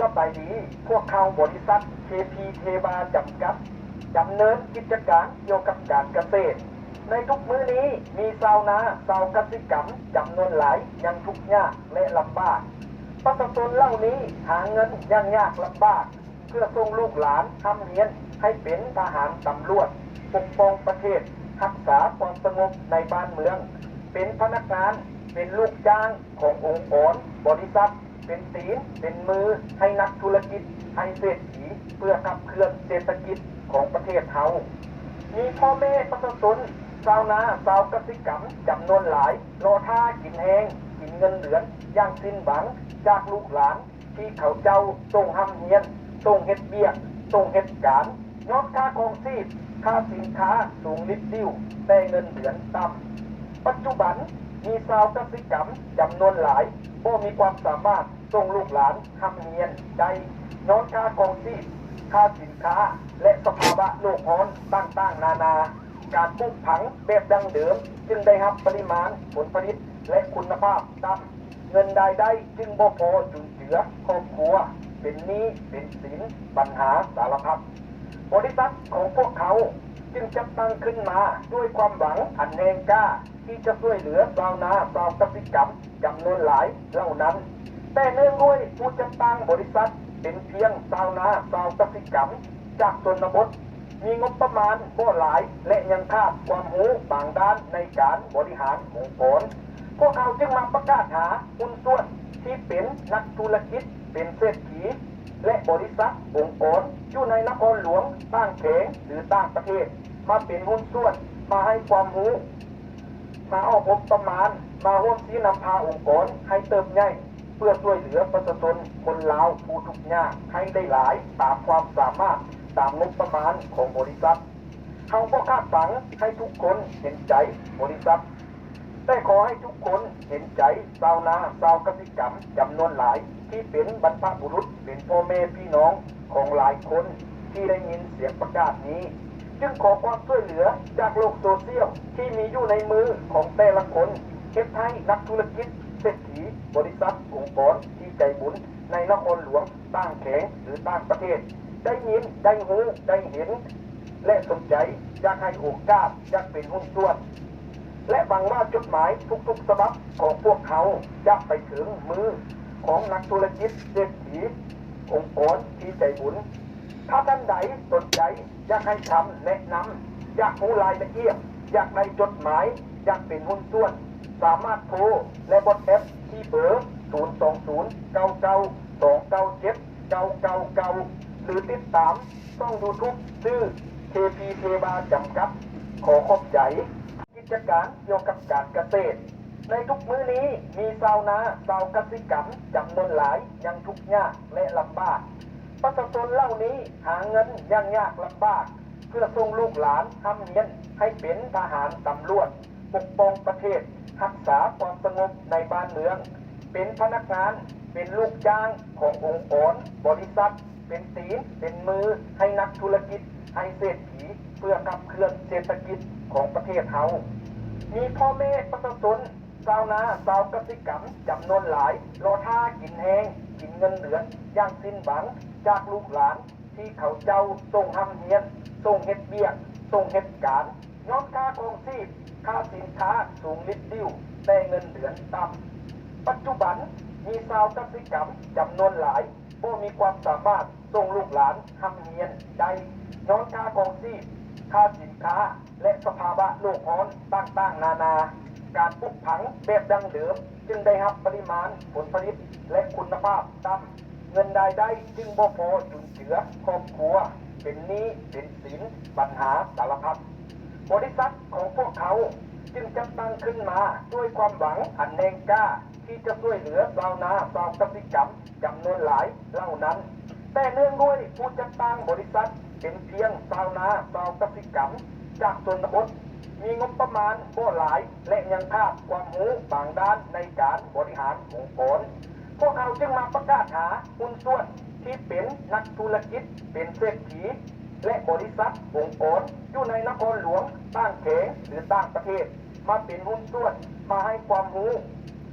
ສະບາຍດີ, ພວກເຮົາບໍລິສັດ ເຄ ພີ ເທວາ ຈຳກັດ ດຳເນີນກິດຈະການກ່ຽວກັບການກະເສດ. ໃນທຸກມື້ນີ້ມີຊາວນາ, ຊາວກະສິກຳຈຳນວນຫຼາຍຍັງທຸກຍາກ ແລະ ລຳບາກ. ປະຊາຊົນເຫຼົ່ານີ້ຫາເງິນຢ່າງຍາກລຳບາກ ເພື່ອສົ່ງລູກຫຼານຮ່ຳຮຽນໃຫ້ເປັນທະຫານ, ຕຳຫຼວດ, ປົກປ້ອງປະເທດ, ຮັກສາຄວາມສະຫງົບໃນບ້ານເມືອງ, ເປັນພະນັກງານ, ເປັນລູກຈ້າງຂອງອົງກອນ, ບໍລິສັດ, ເປັນຕີນເປັນມືໃຫ້ນັກທຸລະກິດ, ໃຫ້ເສດຖີ ເພື່ອຂັບເຄື່ອນເສດຖະກິດຂອງປະເທດເຮົາ. ມີພໍ່ແມ່ປະຊາຊົນ, ຊາວນາ, ຊາວກະສິກຳຈຳນວນຫຼາຍ ລໍຖ້າກິນແຮງ, ກິນເງິນເດືອນຢ່າງສິ້ນຫວັງຈາກລູກຫຼານ ທີ່ເຂົາເຈົ້າສົ່ງຮ່ຳຮຽນ, ສົ່ງເຮັດວຽກ, ສົ່ງເຮັດການ, ຍ້ອນຄ່າຄອງຊີບ, ຄ່າສິນຄ້າສູງລິດດິ້ວ, ແຕ່ເງິນເດືອນຕ່ຳ. ປັດຈຸບັນມີຊາວກະສິກຳຈຳນວນຫຼາຍ ບໍ່ມີຄວາມສາມາດສົ່ງລູກຫຼານຮ່ຳຮຽນໄດ້ ຍ້ອນຄ່າຄອງຊີບ, ຄ່າສິນຄ້າ ແລະ ສະພາວະໂລກຮ້ອນຕ່າງໆນານາ. ການປູກຝັງແບບດັ້ງເດີມຈຶ່ງໄດ້ຮັບປະລິມານຜົນຜະລິດ ແລະ ຄຸນນະພາບຕ່ຳ. ເງິນລາຍໄດ້ຈຶ່ງບໍ່ພໍຈຸນເຈືອຄອບຄົວ, ເປັນໜີ້ເປັນສິນ, ບັນຫາສາລະພັດ. ບໍລິສັດຂອງພວກເຮົາຈຶ່ງຈັດຕັ້ງຂຶ້ນມາດ້ວຍຄວາມຫວັງອັນແຮງກ້າ ທີ່ຈະຊ່ວຍເຫຼືອຊາວນາ, ຊາວກະສິກຳຈຳນວນຫຼາຍເຫຼົ່ານັ້ນ. ແຕ່ເນື່ອງດ້ວຍຜູ້ຈັດຕັ້ງບໍລິສັດເປັນພຽງຊາວນາ, ຊາວກະສິກຳຈາກຊົນນະບົດ, ມີງົບປະມານບໍ່ຫຼາຍ ແລະ ຍັງຂາດຄວາມຮູ້ບາງດ້ານໃນການບໍລິຫານອົງກອນ. ພວກເຮົາຈຶ່ງມາປະກາດຫາຫຸ້ນສ່ວນທີ່ເປັນນັກທຸລະກິດ, ເປັນເສດຖີ ແລະ ບໍລິສັດ, ອົງກອນ ຢູ່ໃນນະຄອນຫຼວງ, ຕ່າງແຂວງ ຫຼື ຕ່າງປະເທດ ມາເປັນຫຸ້ນສ່ວນ, ມາໃຫ້ຄວາມຮູ້, ມາອອກງົບປະມານ, ມາຮ່ວມຊີ້ນຳພາອົງກອນໃຫ້ເຕີບໃຫຍ່ ເພື່ອຊ່ວຍເຫຼືອປະຊາຊົນຄົນລາວຜູ້ທຸກຍາກໃຫ້ໄດ້ຫຼາຍຕາມຄວາມສາມາດ, ຕາມງົບປະມານຂອງບໍລິສັດ. ເຮົາບໍ່ຄາດຫວັງໃຫ້ທຸກຄົນເຫັນໃຈບໍລິສັດ, ແຕ່ຂໍໃຫ້ທຸກຄົນເຫັນໃຈຊາວນາ, ຊາວກະສິກຳຈຳນວນຫຼາຍ ທີ່ເປັນບັນພະບຸລຸດ, ເປັນພໍ່ແມ່ພີ່ນ້ອງຂອງຫຼາຍຄົນທີ່ໄດ້ຍິນສຽງປະກາດນີ້. ຈຶ່ງຂໍຄວາມຊ່ວຍເຫຼືອຈາກໂລກໂຊຊຽວທີ່ມີຢູ່ໃນມືຂອງແຕ່ລະຄົນ, ເຮັດໃຫ້ນັກທຸລະກິດ, ເສດຖີ, ບໍລິສັດ, ອົງກອນທີ່ໃຈບຸນໃນນະຄອນຫຼວງ, ຕ່າງແຂວງ ຫຼື ຕ່າງປະເທດ ໄດ້ຍິນ, ໄດ້ຮູ້, ໄດ້ເຫັນ ແລະ ສົນໃຈຢາກໃຫ້ໂອກາດ, ຢາກເປັນຫຸ້ນສ່ວນ ແລະ ຫວັງວ່າຈົດໝາຍທຸກໆສະບັບຂອງພວກເຮົາຈະໄປເຖິງມືຂອງນັກທຸລະກິດ, ເສດຖີ, ອົງກອນທີ່ໃຈບຸນ. ຖ້າທ່ານໃດສົນໃຈຢາກໃຫ້ຄຳແນະນຳ, ຢາກຮູ້ລາຍລະອຽດ, ຢາກໄດ້ຈົດໝາຍ, ຢາກເປັນຫຸ້ນສ່ວນ, ສາມາດໂທ ແລະ ວອດແອັບທີ່ເບີ ສູນສອງສູນ ເກົ້າເກົ້າ ສອງເກົ້າເຈັດ ເກົ້າເກົ້າເກົ້າ ຫຼື ຕິດຕາມຊ່ອງຢູທູບ ຊື່ ເຄ ພີ ເທວາ ຈຳກັດ. ຂໍຂອບໃຈ. ກິດຈະການກ່ຽວກັບການກະເສດ. ໃນທຸກມື້ນີ້ມີຊາວນາ, ຊາວກະສິກຳຈຳນວນຫຼາຍຍັງທຸກຍາກ ແລະ ລຳບາກ. ປະຊາຊົນເຫຼົ່ານີ້ຫາເງິນຢ່າງຍາກລຳບາກ ເພື່ອສົ່ງລູກຫຼານຮ່ຳຮຽນໃຫ້ເປັນທະຫານ, ຕຳຫຼວດ, ປົກປ້ອງປະເທດ, ຮັກສາຄວາມສະຫງົບໃນບ້ານເມືອງ, ເປັນພະນັກງານ, ເປັນລູກຈ້າງຂອງອົງກອນ, ບໍລິສັດ, ເປັນຕີນເປັນມືໃຫ້ນັກທຸລະກິດ, ໃຫ້ເສດຖີ ເພື່ອຂັບເຄື່ອນເສດຖະກິດຂອງປະເທດເຮົາ. ມີພໍ່ແມ່ປະຊາຊົນ, ຊາວນາ, ຊາວກະສິກຳຈຳນວນຫຼາຍ ລໍຖ້າກິນແຮງ, ກິນເງິນເດືອນຢ່າງສິ້ນຫວັງຈາກລູກຫຼານ ທີ່ເຂົາເຈົ້າສົ່ງຮ່ຳຮຽນ, ສົ່ງເຮັດວຽກ, ສົ່ງເຮັດການ, ຍ້ອນຄ່າຄອງຊີບ, ຄ່າສິນຄ້າສູງລິດດິ້ວ, ແຕ່ເງິນເດືອນຕ່ຳ. ປັດຈຸບັນມີຊາວກະສິກຳຈຳນວນຫຼາຍ ບໍ່ມີຄວາມສາມາດສົ່ງລູກຫຼານຮ່ຳຮຽນໄດ້ ຍ້ອນຄ່າຄອງຊີບ, ຄ່າສິນຄ້າ ແລະ ສະພາວະໂລກຮ້ອນຕ່າງໆນານາ. ການປູກຝັງແບບດັ້ງເດີມຈຶ່ງໄດ້ຮັບປະລິມານຜົນຜະລິດ ແລະ ຄຸນນະພາບຕ່ຳ. ເງິນລາຍໄດ້ຈຶ່ງບໍ່ພໍຈຸນເຈືອຄອບຄົວ, ເປັນໜີ້ເປັນສິນ, ບັນຫາສາລະພັດ. ບໍລິສັດຂອງພວກເຮົາຈຶ່ງຈັດຕັ້ງຂຶ້ນມາດ້ວຍຄວາມຫວັງອັນແຮງກ້າ ທີ່ຈະຊ່ວຍເຫຼືອຊາວນາ, ຊາວກະສິກຳຈຳນວນຫຼາຍເຫຼົ່ານັ້ນ. ແຕ່ເນື່ອງດ້ວຍຜູ້ຈັດຕັ້ງບໍລິສັດເປັນພຽງຊາວນາ, ຊາວກະສິກຳຈາກຊົນນະບົດ, ມີງົບປະມານບໍ່ຫຼາຍ ແລະ ຍັງຂາດຄວາມຮູ້ບາງດ້ານໃນການບໍລິຫານອົງກອນ. ພວກເຮົາຈຶ່ງມາປະກາດຫາຫຸ້ນສ່ວນທີ່ເປັນນັກທຸລະກິດ, ເປັນເສດຖີ ແລະ ບໍລິສັດ, ອົງກອນ ຢູ່ໃນນະຄອນຫຼວງ, ຕ່າງແຂວງ ຫຼື ຕ່າງປະເທດ ມາເປັນຫຸ້ນສ່ວນ, ມາໃຫ້ຄວາມຮູ້,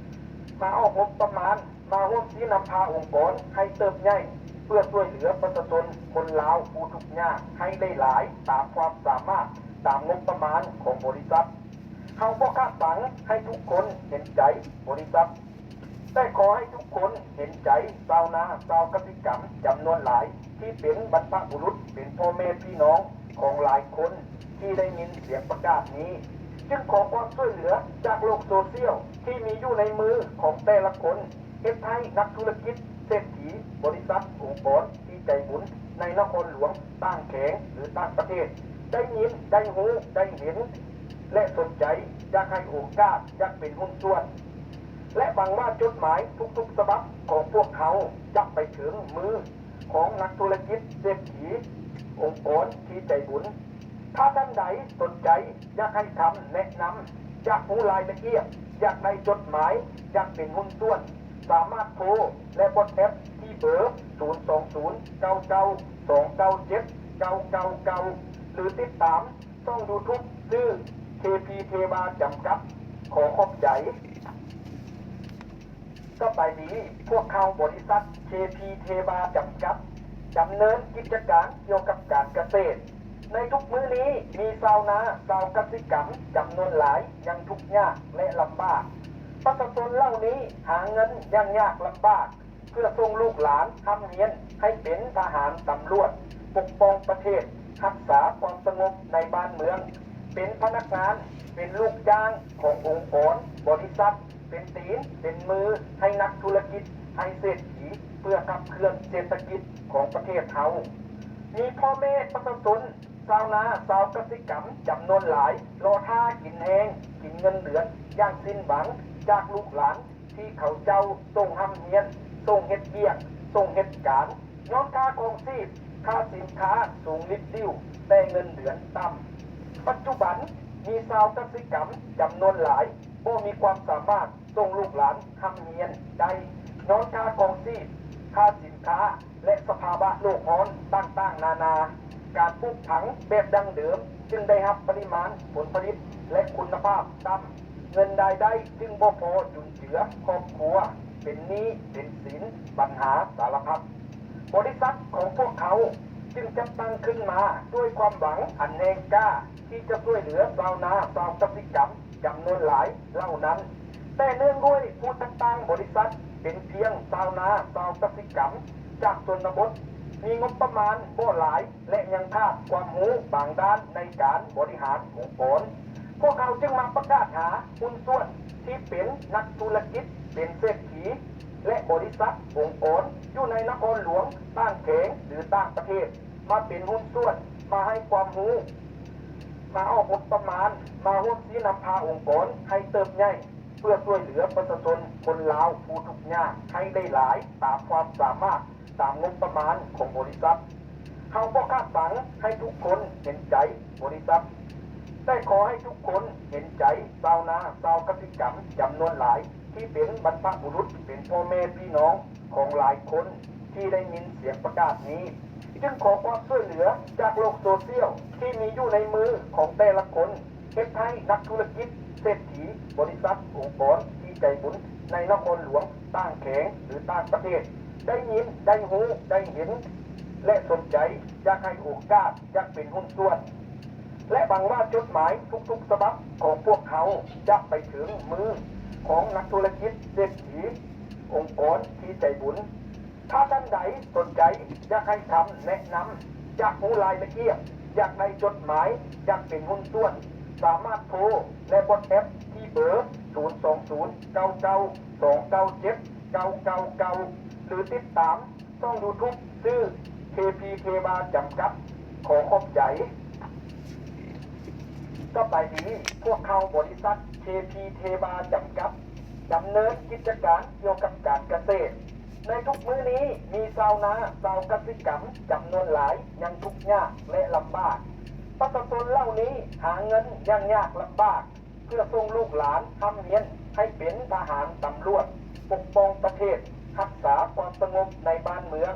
ມາອອກງົບປະມານ, ມາຮ່ວມຊີ້ນຳພາອົງກອນໃຫ້ເຕີບໃຫຍ່ ເພື່ອຊ່ວຍເຫຼືອປະຊາຊົນຄົນລາວຜູ້ທຸກຍາກໃຫ້ໄດ້ຫຼາຍຕາມຄວາມສາມາດ, ຕາມງົບປະມານຂອງບໍລິສັດ. ເຮົາບໍ່ຄາດຫວັງໃຫ້ທຸກຄົນເຫັນໃຈບໍລິສັດ, ແຕ່ຂໍໃຫ້ທຸກຄົນເຫັນໃຈຊາວນາ, ຊາວກະສິກຳຈຳນວນຫຼາຍ ທີ່ເປັນບັນພະບຸລຸດ, ເປັນພໍ່ແມ່ພີ່ນ້ອງຂອງຫຼາຍຄົນທີ່ໄດ້ຍິນສຽງປະກາດນີ້, ຈຶ່ງຂໍຄວາມຊ່ວຍເຫຼືອຈາກໂລກໂຊຊຽວທີ່ມີຢູ່ໃນມືຂອງແຕ່ລະຄົນ ເຮັດໃຫ້ນັກທຸລະກິດ, ເສດຖີ, ບໍລິສັດ, ອົງກອນທີ່ໃຈບຸນໃນນະຄອນຫຼວງ, ຕ່າງແຂວງ ຫຼື ຕ່າງປະເທດ ໄດ້ຍິນ, ໄດ້ຮູ້, ໄດ້ເຫັນ ແລະ ສົນໃຈ ຢາກໃຫ້ໂອກາດ, ຢາກເປັນຫຸ້ນສ່ວນ ແລະ ຫວັງວ່າຈົດໝາຍທຸກໆສະບັບຂອງພວກເຮົາຈະໄປເຖິງມືຂອງນັກທຸລະກິດ, ເສດຖີ, ອົງກອນທີ່ໃຈບຸນ. ຖ້າທ່ານໃດສົນໃຈ ຢາກໃຫ້ຄຳແນະນຳ, ຢາກຮູ້ລາຍລະອຽດ, ຢາກໄດ້ຈົດໝາຍ, ຢາກເປັນຫຸ້ນສ່ວນ, ສາມາດໂທ ແລະ ວອດແອັບທີ່ເບີ ສູນສອງສູນ ເກົ້າເກົ້າ ສອງເກົ້າເຈັດ ເກົ້າເກົ້າເກົ້າ ຫຼື ຕິດຕາມຊ່ອງຢູທູບ ຊື່ ເຄພີ ເທວາ ຈຳກັດ. ຂໍຂອບໃຈ. ສະບາຍດີ, ພວກເຮົາບໍລິສັດ ເຄພີ ເທວາ ຈຳກັດ ດຳເນີນກິດຈະການກ່ຽວກັບການກະເສດ. ໃນທຸກມື້ນີ້ ມີຊາວນາ, ຊາວກະສິກຳຈຳນວນຫຼາຍຍັງທຸກຍາກ ແລະ ລຳບາກ. ປະຊາຊົນເຫຼົ່ານີ້ຫາເງິນຢ່າງຍາກລຳບາກ ເພື່ອສົ່ງລູກຫຼານຮ່ຳຮຽນໃຫ້ເປັນທະຫານ, ຕຳຫຼວດ, ປົກປ້ອງປະເທດ, ຮັກສາຄວາມສະຫງົບໃນບ້ານເມືອງ, ເປັນພະນັກງານ, ເປັນລູກຈ້າງຂອງອົງກອນ, ບໍລິສັດ, ເປັນຕີນເປັນມືໃຫ້ນັກທຸລະກິດ, ໃຫ້ເສດຖີ ເພື່ອຂັບເຄື່ອນເສດຖະກິດຂອງປະເທດເຮົາ. ມີພໍ່ແມ່ປະຊາຊົນ, ຊາວນາ, ຊາວກະສິກຳຈຳນວນຫຼາຍ ລໍຖ້າກິນແຮງ, ກິນເງິນເດືອນຢ່າງສິ້ນຫວັງ ຈາກລູກຫຼານທີ່ເຂົາເຈົ້າສົ່ງຮ່ຳຮຽນ, ສົ່ງເຮັດວຽກ, ສົ່ງເຮັດການ. ຍ້ອນຄ່າຄອງຊີບ, ຄ່າສິນຄ້າສູງລິບດິ້ວ, ແຕ່ເງິນເດືອນຕ່ຳ. ປັດຈຸບັນ ມີຊາວກະສິກຳຈຳນວນຫຼາຍ ບໍ່ມີຄວາມສາມາດສົ່ງລູກຫຼານຮ່ຳຮຽນໄດ້ ຍ້ອນຄ່າຄອງຊີບ, ຄ່າສິນຄ້າ ແລະ ສະພາວະໂລກຮ້ອນຕ່າງໆນານາ. ການປູກຝັງແບບດັ້ງເດີມຈຶ່ງໄດ້ຮັບປະລິມານຜົນຜະລິດ ແລະ ຄຸນນະພາບຕ່ຳ, ເງິນລາຍໄດ້ຈຶ່ງບໍ່ພໍຈຸນເຈືອຄອບຄົວ, ເປັນໜີ້ເປັນສິນ, ບັນຫາສາລະພັດ. ບໍລິສັດຂອງພວກເຮົາຈຶ່ງຈັດຕັ້ງຂຶ້ນມາດ້ວຍຄວາມຫວັງອັນແຮງກ້າ ທີ່ຈະຊ່ວຍເຫຼືອຊາວນາ, ຊາວກະສິກຳ ຈຳນວນຫຼາຍເຫຼົ່ານັ້ນ, ແຕ່ເນື່ອງດ້ວຍຜູ້ຈັດຕັ້ງບໍລິສັດເປັນພຽງຊາວນາ, ຊາວກະສິກຳຈາກຊົນນະບົດ, ມີງົບປະມານບໍ່ຫຼາຍ ແລະ ຍັງຂາດຄວາມຮູ້ບາງດ້ານໃນການບໍລິຫານອົງກອນ. ພວກເຮົາຈຶ່ງມາປະກາດຫາຫຸ້ນສ່ວນທີ່ເປັນນັກທຸລະກິດ, ເປັນເສດຖີ ແລະ ບໍລິສັດ, ອົງກອນ ຢູ່ໃນນະຄອນຫຼວງ, ຕ່າງແຂວງ ຫຼື ຕ່າງປະເທດ ມາເປັນຫຸ້ນສ່ວນ, ມາໃຫ້ຄວາມຮູ້, ມາອອກງົບປະມານ, ມາຮ່ວມຊີ້ນຳພາອົງກອນໃຫ້ເຕີບໃຫຍ່ ເພື່ອຊ່ວຍເຫຼືອປະຊາຊົນຄົນລາວຜູ້ທຸກຍາກໃຫ້ໄດ້ຫຼາຍຕາມຄວາມສາມາດ, ຕາມງົບປະມານຂອງບໍລິສັດ. ເຮົາບໍ່ຄາດຫວັງໃຫ້ທຸກຄົນເຫັນໃຈບໍລິສັດ, ແຕ່ຂໍໃຫ້ທຸກຄົນເຫັນໃຈຊາວນາ, ຊາວກະສິກຳຈຳນວນຫຼາຍ ທີ່ເປັນບັນພະບຸລຸດ, ເປັນພໍ່ແມ່ພີ່ນ້ອງຂອງຫຼາຍຄົນທີ່ໄດ້ຍິນສຽງປະກາດນີ້, ຈຶ່ງຂໍຄວາມຊ່ວຍເຫຼືອຈາກໂລກໂຊຊຽວທີ່ມີຢູ່ໃນມືຂອງແຕ່ລະຄົນ ເຮັດໃຫ້ນັກທຸລະກິດ, ເສດຖີ, ບໍລິສັດ, ອົງກອນທີ່ໃຈບຸນໃນນະຄອນຫຼວງ, ຕ່າງແຂວງ ຫຼື ຕ່າງປະເທດ ໄດ້ຍິນ, ໄດ້ຮູ້, ໄດ້ເຫັນ ແລະ ສົນໃຈ ຢາກໃຫ້ໂອກາດ, ຢາກເປັນຫຸ້ນສ່ວນ ແລະ ຫວັງວ່າຈົດໝາຍທຸກໆສະບັບຂອງພວກເຮົາຈະໄປເຖິງມືຂອງນັກທຸລະກິດ, ເສດຖີ, ອົງກອນທີ່ໃຈບຸນ. ຖ້າທ່ານໃດສົນໃຈ ຢາກໃຫ້ຄຳແນະນຳ, ຢາກຮູ້ລາຍລະອຽດ, ຢາກໄດ້ຈົດໝາຍ, ຢາກເປັນຫຸ້ນສ່ວນ, ສາມາດໂທ ແລະ ວອດແອັບທີ່ເບີ ສູນສອງສູນ ເກົ້າເກົ້າ ສອງເກົ້າເຈັດ ເກົ້າເກົ້າເກົ້າ ຫຼື ຕິດຕາມ ຊ່ອງຢູທູບ ຊື່ ເຄພີ ເທວາ ຈຳກັດ. ຂໍຂອບໃຈ. ສະບາຍດີ, ພວກເຮົາບໍລິສັດ ເຄພີ ເທວາ ຈຳກັດ ດຳເນີນກິດຈະການກ່ຽວກັບການກະເສດ. ໃນທຸກມື້ນີ້ ມີຊາວນາ, ຊາວກະສິກຳຈຳນວນຫຼາຍຍັງທຸກຍາກ ແລະ ລຳບາກ. ປະຊາຊົນເຫຼົ່ານີ້ຫາເງິນຢ່າງຍາກລຳບາກ ເພື່ອສົ່ງລູກຫຼານຮ່ຳຮຽນໃຫ້ເປັນທະຫານ, ຕຳຫຼວດ, ປົກປ້ອງປະເທດ, ຮັກສາຄວາມສະຫງົບໃນບ້ານເມືອງ,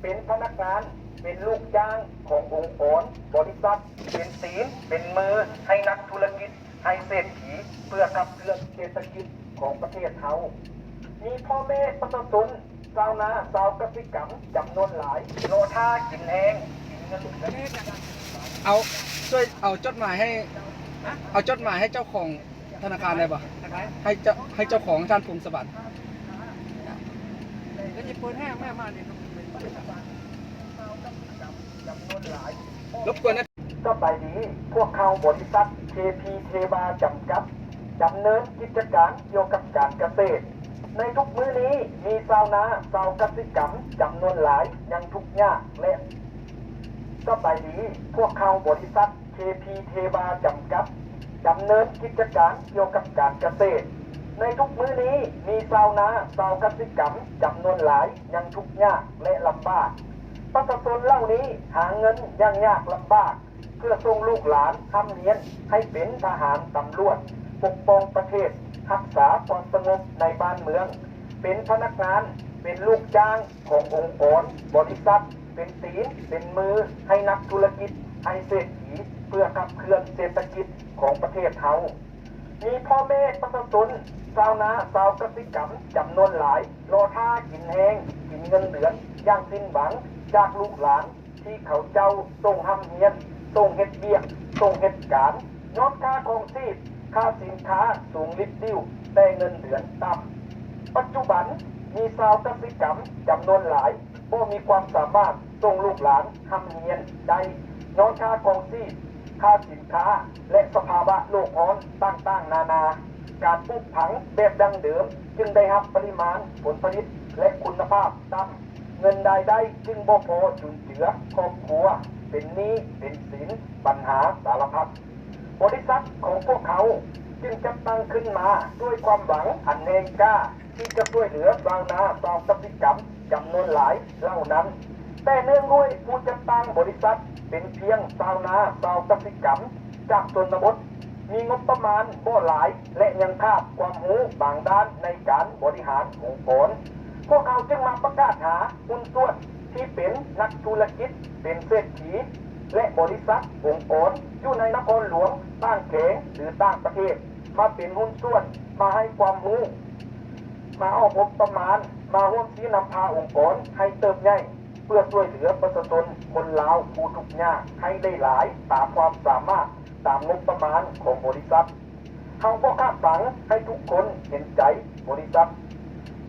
ເປັນພະນັກງານ, ເປັນລູກຈ້າງຂອງອົງກອນ, ບໍລິສັດ, ເປັນຕີນ, ເປັນມືໃຫ້ນັກທຸລະກິດ, ໃຫ້ເສດຖີ ເພື່ອຂັບເຄື່ອນເສດຖະກິດຂອງປະເທດເຮົາ. ມີພໍ່ແມ່ປະຊາຊົນ ຊາວນາ ຊາວກະສິກຳ ຈຳນວນຫຼາຍ ລໍຖ້າກິນແຮງ ກິນເງິນເດືອນ. ເອົາ ຊ່ວຍເອົາຈົດໝາຍໃຫ້ ເອົາຈົດໝາຍໃຫ້ເຈົ້າຂອງທະນາຄານໄດ້ບໍ່? ໃຫ້ເຈົ້າ ໃຫ້ເຈົ້າຂອງທ່ານ ພົງສະຫວັນ. ລົບກວນນະ. ສະບາຍດີ, ພວກເຮົາບໍລິສັດ ເຄ ພີ ເທວາ ຈຳກັດ ດຳເນີນກິດຈະການກ່ຽວກັບການກະເສດ. ໃນທຸກມື້ນີ້ ມີຊາວນາ ຊາວກະສິກຳ ຈຳນວນຫຼາຍຍັງທຸກຍາກ ແລະ ສະບາຍດີ, ພວກເຮົາບໍລິສັດ ເຄ ພີ ເທວາ ຈຳກັດ ດຳເນີນກິດຈະການກ່ຽວກັບການກະເສດ. ໃນທຸກມື້ນີ້ ມີຊາວນາ ຊາວກະສິກຳ ຈຳນວນຫຼາຍຍັງທຸກຍາກ ແລະ ລຳບາກ. ປະຊາຊົນເຫຼົ່ານີ້ຫາເງິນຢ່າງຍາກລຳບາກ ເພື່ອສົ່ງລູກຫຼານຮ່ຳຮຽນໃຫ້ເປັນທະຫານ, ຕຳຫຼວດ, ປົກປ້ອງປະເທດ, ຮັກສາຄວາມສະຫງົບໃນບ້ານເມືອງ, ເປັນພະນັກງານ, ເປັນລູກຈ້າງຂອງອົງກອນ, ບໍລິສັດ, ເປັນຕີນເປັນມືໃຫ້ນັກທຸລະກິດ, ໃຫ້ເສດຖີ ເພື່ອຂັບເຄື່ອນເສດຖະກິດຂອງປະເທດເຮົາ. ມີພໍ່ແມ່ປະຊາຊົນ ຊາວນາ ຊາວກະສິກຳ ຈຳນວນຫຼາຍ ລໍຖ້າກິນແຮງ ກິນເງິນເດືອນຢ່າງສິ້ນຫວັງ ຈາກລູກຫຼານ ທີ່ເຂົາເຈົ້າສົ່ງຮ່ຳຮຽນ, ສົ່ງເຮັດວຽກ, ສົ່ງເຮັດການ, ຍ້ອນຄ່າຄອງຊີບ, ຄ່າສິນຄ້າສູງລິດດິ້ວ, ແຕ່ເງິນເດືອນຕ່ຳ. ປັດຈຸບັນ ມີຊາວກະສິກຳຈຳນວນຫຼາຍ ບໍ່ມີຄວາມສາມາດສົ່ງລູກຫຼານຮ່ຳຮຽນໄດ້ ຍ້ອນຄ່າຄອງຊີບ, ຄ່າສິນຄ້າ ແລະ ສະພາວະໂລກຮ້ອນຕ່າງໆນານາ. ການປູກຝັງແບບດັ້ງເດີມຈຶ່ງໄດ້ຮັບປະລິມານຜົນຜະລິດ ແລະ ຄຸນນະພາບຕ່ຳ. ເງິນລາຍໄດ້ຈຶ່ງບໍ່ພໍຈຸນເຈືອຄອບຄົວ, ເປັນໜີ້ເປັນສິນ, ບັນຫາສາລະພັດ. ບໍລິສັດຂອງພວກເຮົາຈຶ່ງຈັດຕັ້ງຂຶ້ນມາດ້ວຍຄວາມຫວັງອັນແຮງກ້າ ທີ່ຈະຊ່ວຍເຫຼືອຊາວນາ ຊາວກະສິກຳຈຳນວນຫຼາຍເຫຼົ່ານັ້ນ. ແຕ່ເນື່ອງດ້ວຍຜູ້ຈັດຕັ້ງບໍລິສັດເປັນພຽງຊາວນາ ຊາວກະສິກຳຈາກຊົນນະບົດ ມີງົບປະມານບໍ່ຫຼາຍ ແລະ ຍັງຂາດຄວາມຮູ້ບາງດ້ານໃນການບໍລິຫານອົງກອນ. ພວກເຮົາຈຶ່ງມາປະກາດຫາຫຸ້ນສ່ວນທີ່ເປັນນັກທຸລະກິດ, ເປັນເສດຖີ ແລະ ບໍລິສັດ, ອົງກອນ ຢູ່ໃນນະຄອນຫຼວງ, ຕ່າງແຂວງ ຫຼື ຕ່າງປະເທດ ມາເປັນຫຸ້ນສ່ວນ, ມາໃຫ້ຄວາມຮູ້, ມາອອກງົບປະມານ, ມາຮ່ວມຊີ້ນຳພາອົງກອນໃຫ້ເຕີບໃຫຍ່ ເພື່ອຊ່ວຍເຫຼືອປະຊາຊົນຄົນລາວຜູ້ທຸກຍາກໃຫ້ໄດ້ຫຼາຍຕາມຄວາມສາມາດ, ຕາມງົບປະມານຂອງບໍລິສັດ. ເຮົາບໍ່ຄາດຫວັງໃຫ້ທຸກຄົນເຫັນໃຈບໍລິສັດ,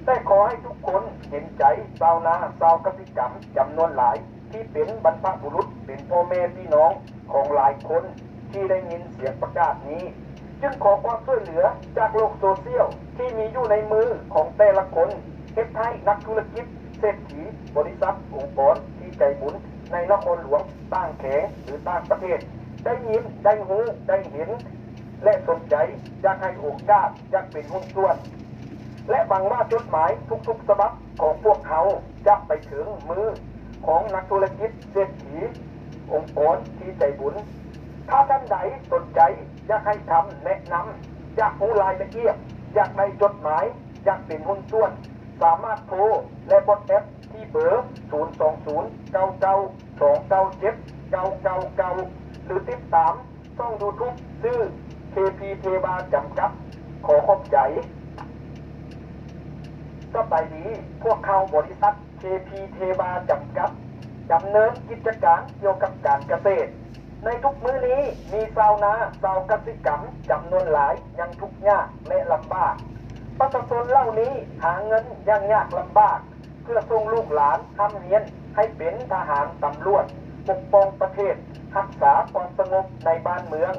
ແຕ່ຂໍໃຫ້ທຸກຄົນເຫັນໃຈຊາວນາ, ຊາວກະສິກຳຈຳນວນຫຼາຍ ທີ່ເປັນບັນພະບຸລຸດ, ເປັນພໍ່ແມ່ພີ່ນ້ອງຂອງຫຼາຍຄົນທີ່ໄດ້ຍິນສຽງປະກາດນີ້, ຈຶ່ງຂໍຄວາມຊ່ວຍເຫຼືອຈາກໂລກໂຊຊຽວທີ່ມີຢູ່ໃນມືຂອງແຕ່ລະຄົນ, ເຮັດໃຫ້ນັກທຸລະກິດ, ເສດຖີ, ບໍລິສັດ, ອົງກອນທີ່ໃຈບຸນໃນນະຄອນຫຼວງ, ຕ່າງແຂວງ ຫຼື ຕ່າງປະເທດ ໄດ້ຍິນ, ໄດ້ຮູ້, ໄດ້ເຫັນ ແລະ ສົນໃຈ, ຢາກໃຫ້ໂອກາດ, ຢາກເປັນຫຸ້ນສ່ວນ ແລະ ຫວັງວ່າຈົດໝາຍທຸກໆສະບັບຂອງພວກເຮົາຈະໄປເຖິງມືຂອງນັກທຸລະກິດ, ເສດຖີ, ອົງກອນທີ່ໃຈບຸນ. ຖ້າທ່ານໃດສົນໃຈ, ຢາກໃຫ້ຄຳແນະນຳ, ຢາກຮູ້ລາຍລະອຽດ, ຢາກໄດ້ຈົດໝາຍ, ຢາກເປັນຫຸ້ນສ່ວນ, ສາມາດໂທ ແລະ ວອດແອັບ ທີ່ເບີ ສູນສອງສູນ ເກົ້າເກົ້າ ສອງເກົ້າເຈັດ ເກົ້າເກົ້າເກົ້າ ຫຼື ຕິດຕາມຊ່ອງຢູທູບ ຊື່ ເຄ ພີ ເທວາ ຈຳກັດ. ຂໍຂອບໃຈ. ສະບາຍດີ, ພວກເຮົາບໍລິສັດ ເຄ ພີ ເທວາ ຈຳກັດ ດຳເນີນກິດຈະການກ່ຽວກັບການກະເສດ. ໃນທຸກມື້ນີ້ ມີຊາວນາ, ຊາວກະສິກຳ ຈຳນວນຫຼາຍຍັງທຸກຍາກ ແລະ ລຳບາກ. ປະຊາຊົນເຫຼົ່ານີ້ຫາເງິນຢ່າງຍາກລຳບາກ ເພື່ອສົ່ງລູກຫຼານຮ່ຳຮຽນໃຫ້ເປັນທະຫານ, ຕຳຫຼວດ, ປົກປ້ອງປະເທດ, ຮັກສາຄວາມສະຫງົບໃນບ້ານເມືອງ,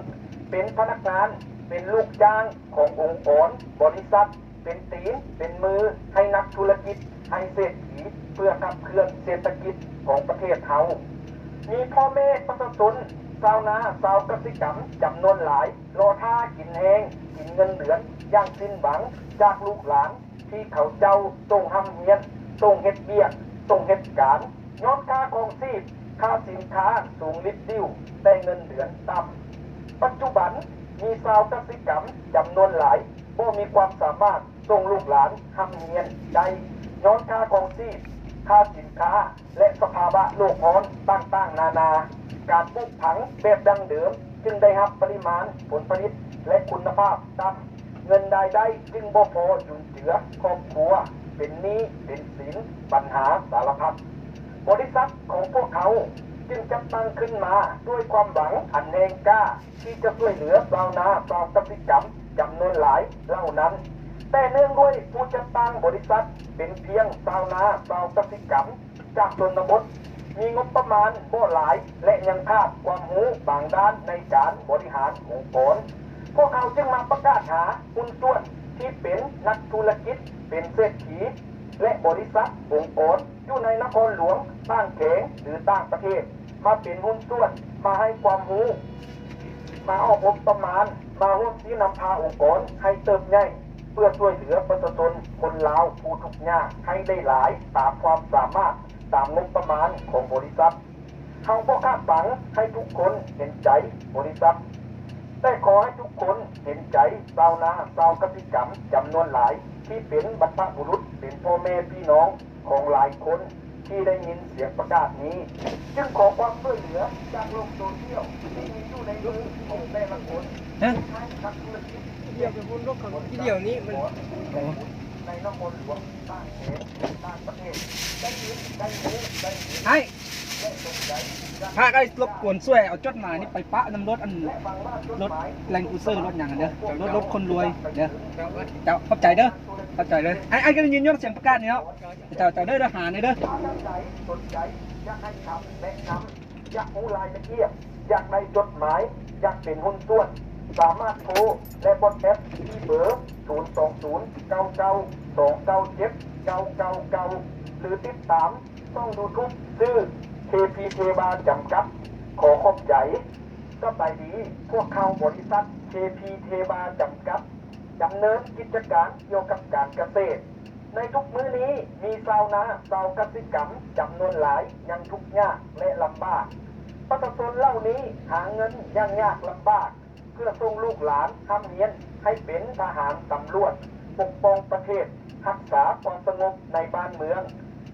ເປັນພະນັກງານ, ເປັນລູກຈ້າງຂອງອົງກອນ, ບໍລິສັດ, ເປັນຕີນເປັນມືໃຫ້ນັກທຸລະກິດ, ໃຫ້ເສດຖີ ເພື່ອຂັບເຄື່ອນເສດຖະກິດຂອງປະເທດເຮົາ. ມີພໍ່ແມ່ປະຊາຊົນ, ຊາວນາ, ຊາວກະສິກຳ ຈຳນວນຫຼາຍ ລໍຖ້າກິນແຮງ, ກິນເງິນເດືອນຢ່າງສິ້ນຫວັງ ຈາກລູກຫຼານ ທີ່ເຂົາເຈົ້າສົ່ງຮ່ຳຮຽນ, ສົ່ງເຮັດວຽກ, ສົ່ງເຮັດການ, ຍ້ອນຄ່າຄອງຊີບ, ຄ່າສິນຄ້າສູງລິດດິ້ວ, ແຕ່ເງິນເດືອນຕ່ຳ. ປັດຈຸບັນ ມີຊາວກະສິກຳຈຳນວນຫຼາຍ ບໍ່ມີຄວາມສາມາດສົ່ງລູກຫຼານຮ່ຳຮຽນໄດ້ ຍ້ອນຄ່າຄອງຊີບ, ຄ່າສິນຄ້າ ແລະ ສະພາວະໂລກຮ້ອນຕ່າງໆນານາ. ການປູກຝັງແບບດັ້ງເດີມຈຶ່ງໄດ້ຮັບປະລິມານຜົນຜະລິດ ແລະ ຄຸນນະພາບຕ່ຳ. ເງິນລາຍໄດ້ຈຶ່ງບໍ່ພໍຈຸນເຈືອຄອບຄົວ, ເປັນໜີ້ເປັນສິນ, ບັນຫາສາລະພັດ. ບໍລິສັດຂອງພວກເຮົາຈຶ່ງຈັດຕັ້ງຂຶ້ນມາດ້ວຍຄວາມຫວັງອັນແຮງກ້າ ທີ່ຈະຊ່ວຍເຫຼືອຊາວນາຊາວກະສິກຳຈຳນວນຫຼາຍເຫຼົ່ານັ້ນ. ແຕ່ເນື່ອງດ້ວຍຜູ້ຈັດຕັ້ງບໍລິສັດເປັນພຽງຊາວນາຊາວກະສິກຳ ຈາກຊົນນະບົດ ມີງົບປະມານບໍ່ຫຼາຍ ແລະ ຍັງຂາດຄວາມຮູ້ບາງດ້ານໃນການບໍລິຫານອົງກອນ. ພວກເຮົາຈຶ່ງມາປະກາດຫາຫຸ້ນສ່ວນທີ່ເປັນນັກທຸລະກິດ, ເປັນເສດຖີ ແລະ ບໍລິສັດ, ອົງກອນ ຢູ່ໃນນະຄອນຫຼວງ, ຕ່າງແຂວງ ຫຼື ຕ່າງປະເທດ ມາເປັນຫຸ້ນສ່ວນ, ມາໃຫ້ຄວາມຮູ້, ມາອອກງົບປະມານ, ມາຮ່ວມຊີ້ນຳພາອົງກອນໃຫ້ເຕີບໃຫຍ່ ເພື່ອຊ່ວຍເຫຼືອປະຊາຊົນຄົນລາວຜູ້ທຸກຍາກໃຫ້ໄດ້ຫຼາຍຕາມຄວາມສາມາດ, ຕາມງົບປະມານຂອງບໍລິສັດ. ເຮົາບໍ່ຄາດຫວັງໃຫ້ທຸກຄົນເຫັນໃຈບໍລິສັດ, ແຕ່ຂໍໃຫ້ທຸກຄົນເຫັນໃຈຊາວນາຊາວກະສິກຳຈຳນວນຫຼາຍ ທີ່ເປັນບັນພະບຸລຸດ, ເປັນພໍ່ແມ່ພີ່ນ້ອງ ຂອງຫຼາຍຄົນທີ່ໄດ້ຍິນສຽງປະກາດນີ້ ຈຶ່ງຂໍຄວາມຊ່ວຍເຫຼືອຈາກໂລກໂຊຊຽວທີ່ມີຢູ່ໃນມືຂອງແຕ່ລະຄົນ ຮະ? ໃຫ້ນັກທຸລະກິດ ດຽວໄປພຸ້ນ ລົດເຂົາ ທີດຽວນີ້ມັນ ໃນນະຄອນຫຼວງ ຕ່າງແຂວງ ຕ່າງປະເທດ ໄດ້ຍິນ ໄດ້ຮູ້ ໄດ້ເຫັນ ອ້າຍ ແລະ ສົນໃຈ ພາກອ້າຍລົບກວນຊ່ວຍເອົາຈົດໝາຍນີ້ໄປປະນຳລົດ ອັນ ລົດແລນຄຣູເຊີ ລົດຫຍັງຫັ້ນເດີ ລົດ ລົດຄົນລວຍເດີ. ເຈົ້າ ຂອບໃຈເດີ ຂອບໃຈເດີ. ອ້າຍ ອ້າຍກໍໄດ້ຍິນຢູ່ສຽງປະກາດນີ້ເນາະ. ເຈົ້າ ເຈົ້າເດີ ເດີຫາແດ່ເດີ. ທ່ານໃດສົນໃຈ ຢາກໃຫ້ຄຳແນະນຳ ຢາກຮູ້ລາຍລະອຽດ ຢາກໄດ້ຈົດໝາຍ ຢາກເປັນຫຸ້ນສ່ວນ ສາມາດໂທ ແລະ ວັອດແອັບທີ່ເບີ ສູນສອງສູນ ເກົ້າເກົ້າ ສອງເກົ້າເຈັດ ເກົ້າເກົ້າເກົ້າ ຫຼື ຕິດຕາມຊ່ອງຢູທູບ ຊື່ ເຄພີ ເທບາ ຈຳກັດ. ຂໍຂອບໃຈ. ສະບາຍດີ, ພວກເຮົາບໍລິສັດ ເຄພີ ເທບາ ຈຳກັດ ດຳເນີນກິດຈະການກ່ຽວກັບການກະເສດ. ໃນທຸກມື້ນີ້ ມີຊາວນາຊາວກະສິກຳຈຳນວນຫຼາຍຍັງທຸກຍາກ ແລະ ລຳບາກ. ປະຊາຊົນເຫຼົ່ານີ້ຫາເງິນຢ່າງຍາກລຳບາກ ເພື່ອສົ່ງລູກຫຼານຮ່ຳຮຽນໃຫ້ເປັນທະຫານ, ຕຳຫຼວດ, ປົກປ້ອງປະເທດ, ຮັກສາຄວາມສະຫງົບໃນບ້ານເມືອງ,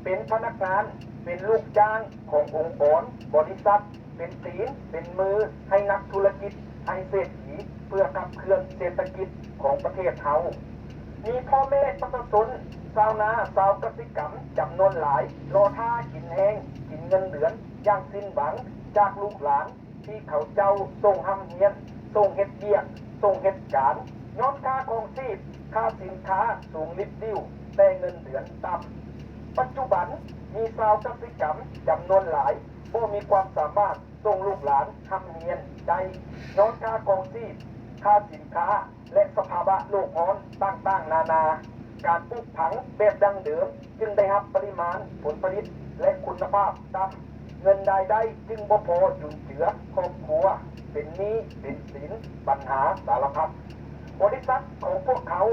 ເປັນພະນັກງານ, ເປັນລູກຈ້າງຂອງອົງກອນ, ບໍລິສັດ, ເປັນຕີນເປັນມືໃຫ້ນັກທຸລະກິດ, ໃຫ້ເສດຖີ ເພື່ອຂັບເຄື່ອນເສດຖະກິດຂອງປະເທດເຮົາ. ມີພໍ່ແມ່ປະຊາຊົນ, ຊາວນາ, ຊາວກະສິກຳຈຳນວນຫຼາຍ ລໍຖ້າກິນແຮງ, ກິນເງິນເດືອນຢ່າງສິ້ນຫວັງຈາກລູກຫຼານ ທີ່ເຂົາເຈົ້າສົ່ງຮ່ຳຮຽນ, ສົ່ງເຮັດວຽກ, ສົ່ງເຮັດການ, ຍ້ອນຄ່າຄອງຊີບ, ຄ່າສິນຄ້າສູງລິບດິ້ວ, ແຕ່ເງິນເດືອນຕ່ຳ. ປັດຈຸບັນມີຊາວກະສິກຳຈຳນວນຫຼາຍ ບໍ່ມີຄວາມສາມາດສົ່ງລູກຫຼານຮ່ຳຮຽນໄດ້ ຍ້ອນຄ່າຄອງຊີບ, ຄ່າສິນຄ້າ ແລະ ສະພາວະໂລກຮ້ອນຕ່າງໆນານາ. ການປູກຝັງແບບດັ້ງເດີມຈຶ່ງໄດ້ຮັບປະລິມານຜົນຜະລິດ ແລະ ຄຸນນະພາບຕ່ຳ, ເງິນລາຍໄດ້ຈຶ່ງບໍ່ພໍຈຸນເຈືອຄອບຄົວ, ເປັນໜີ້ເປັນສິນ, ບັນຫາສາລະພັດ. ບໍລິສັດຂອງພວກເຮົາ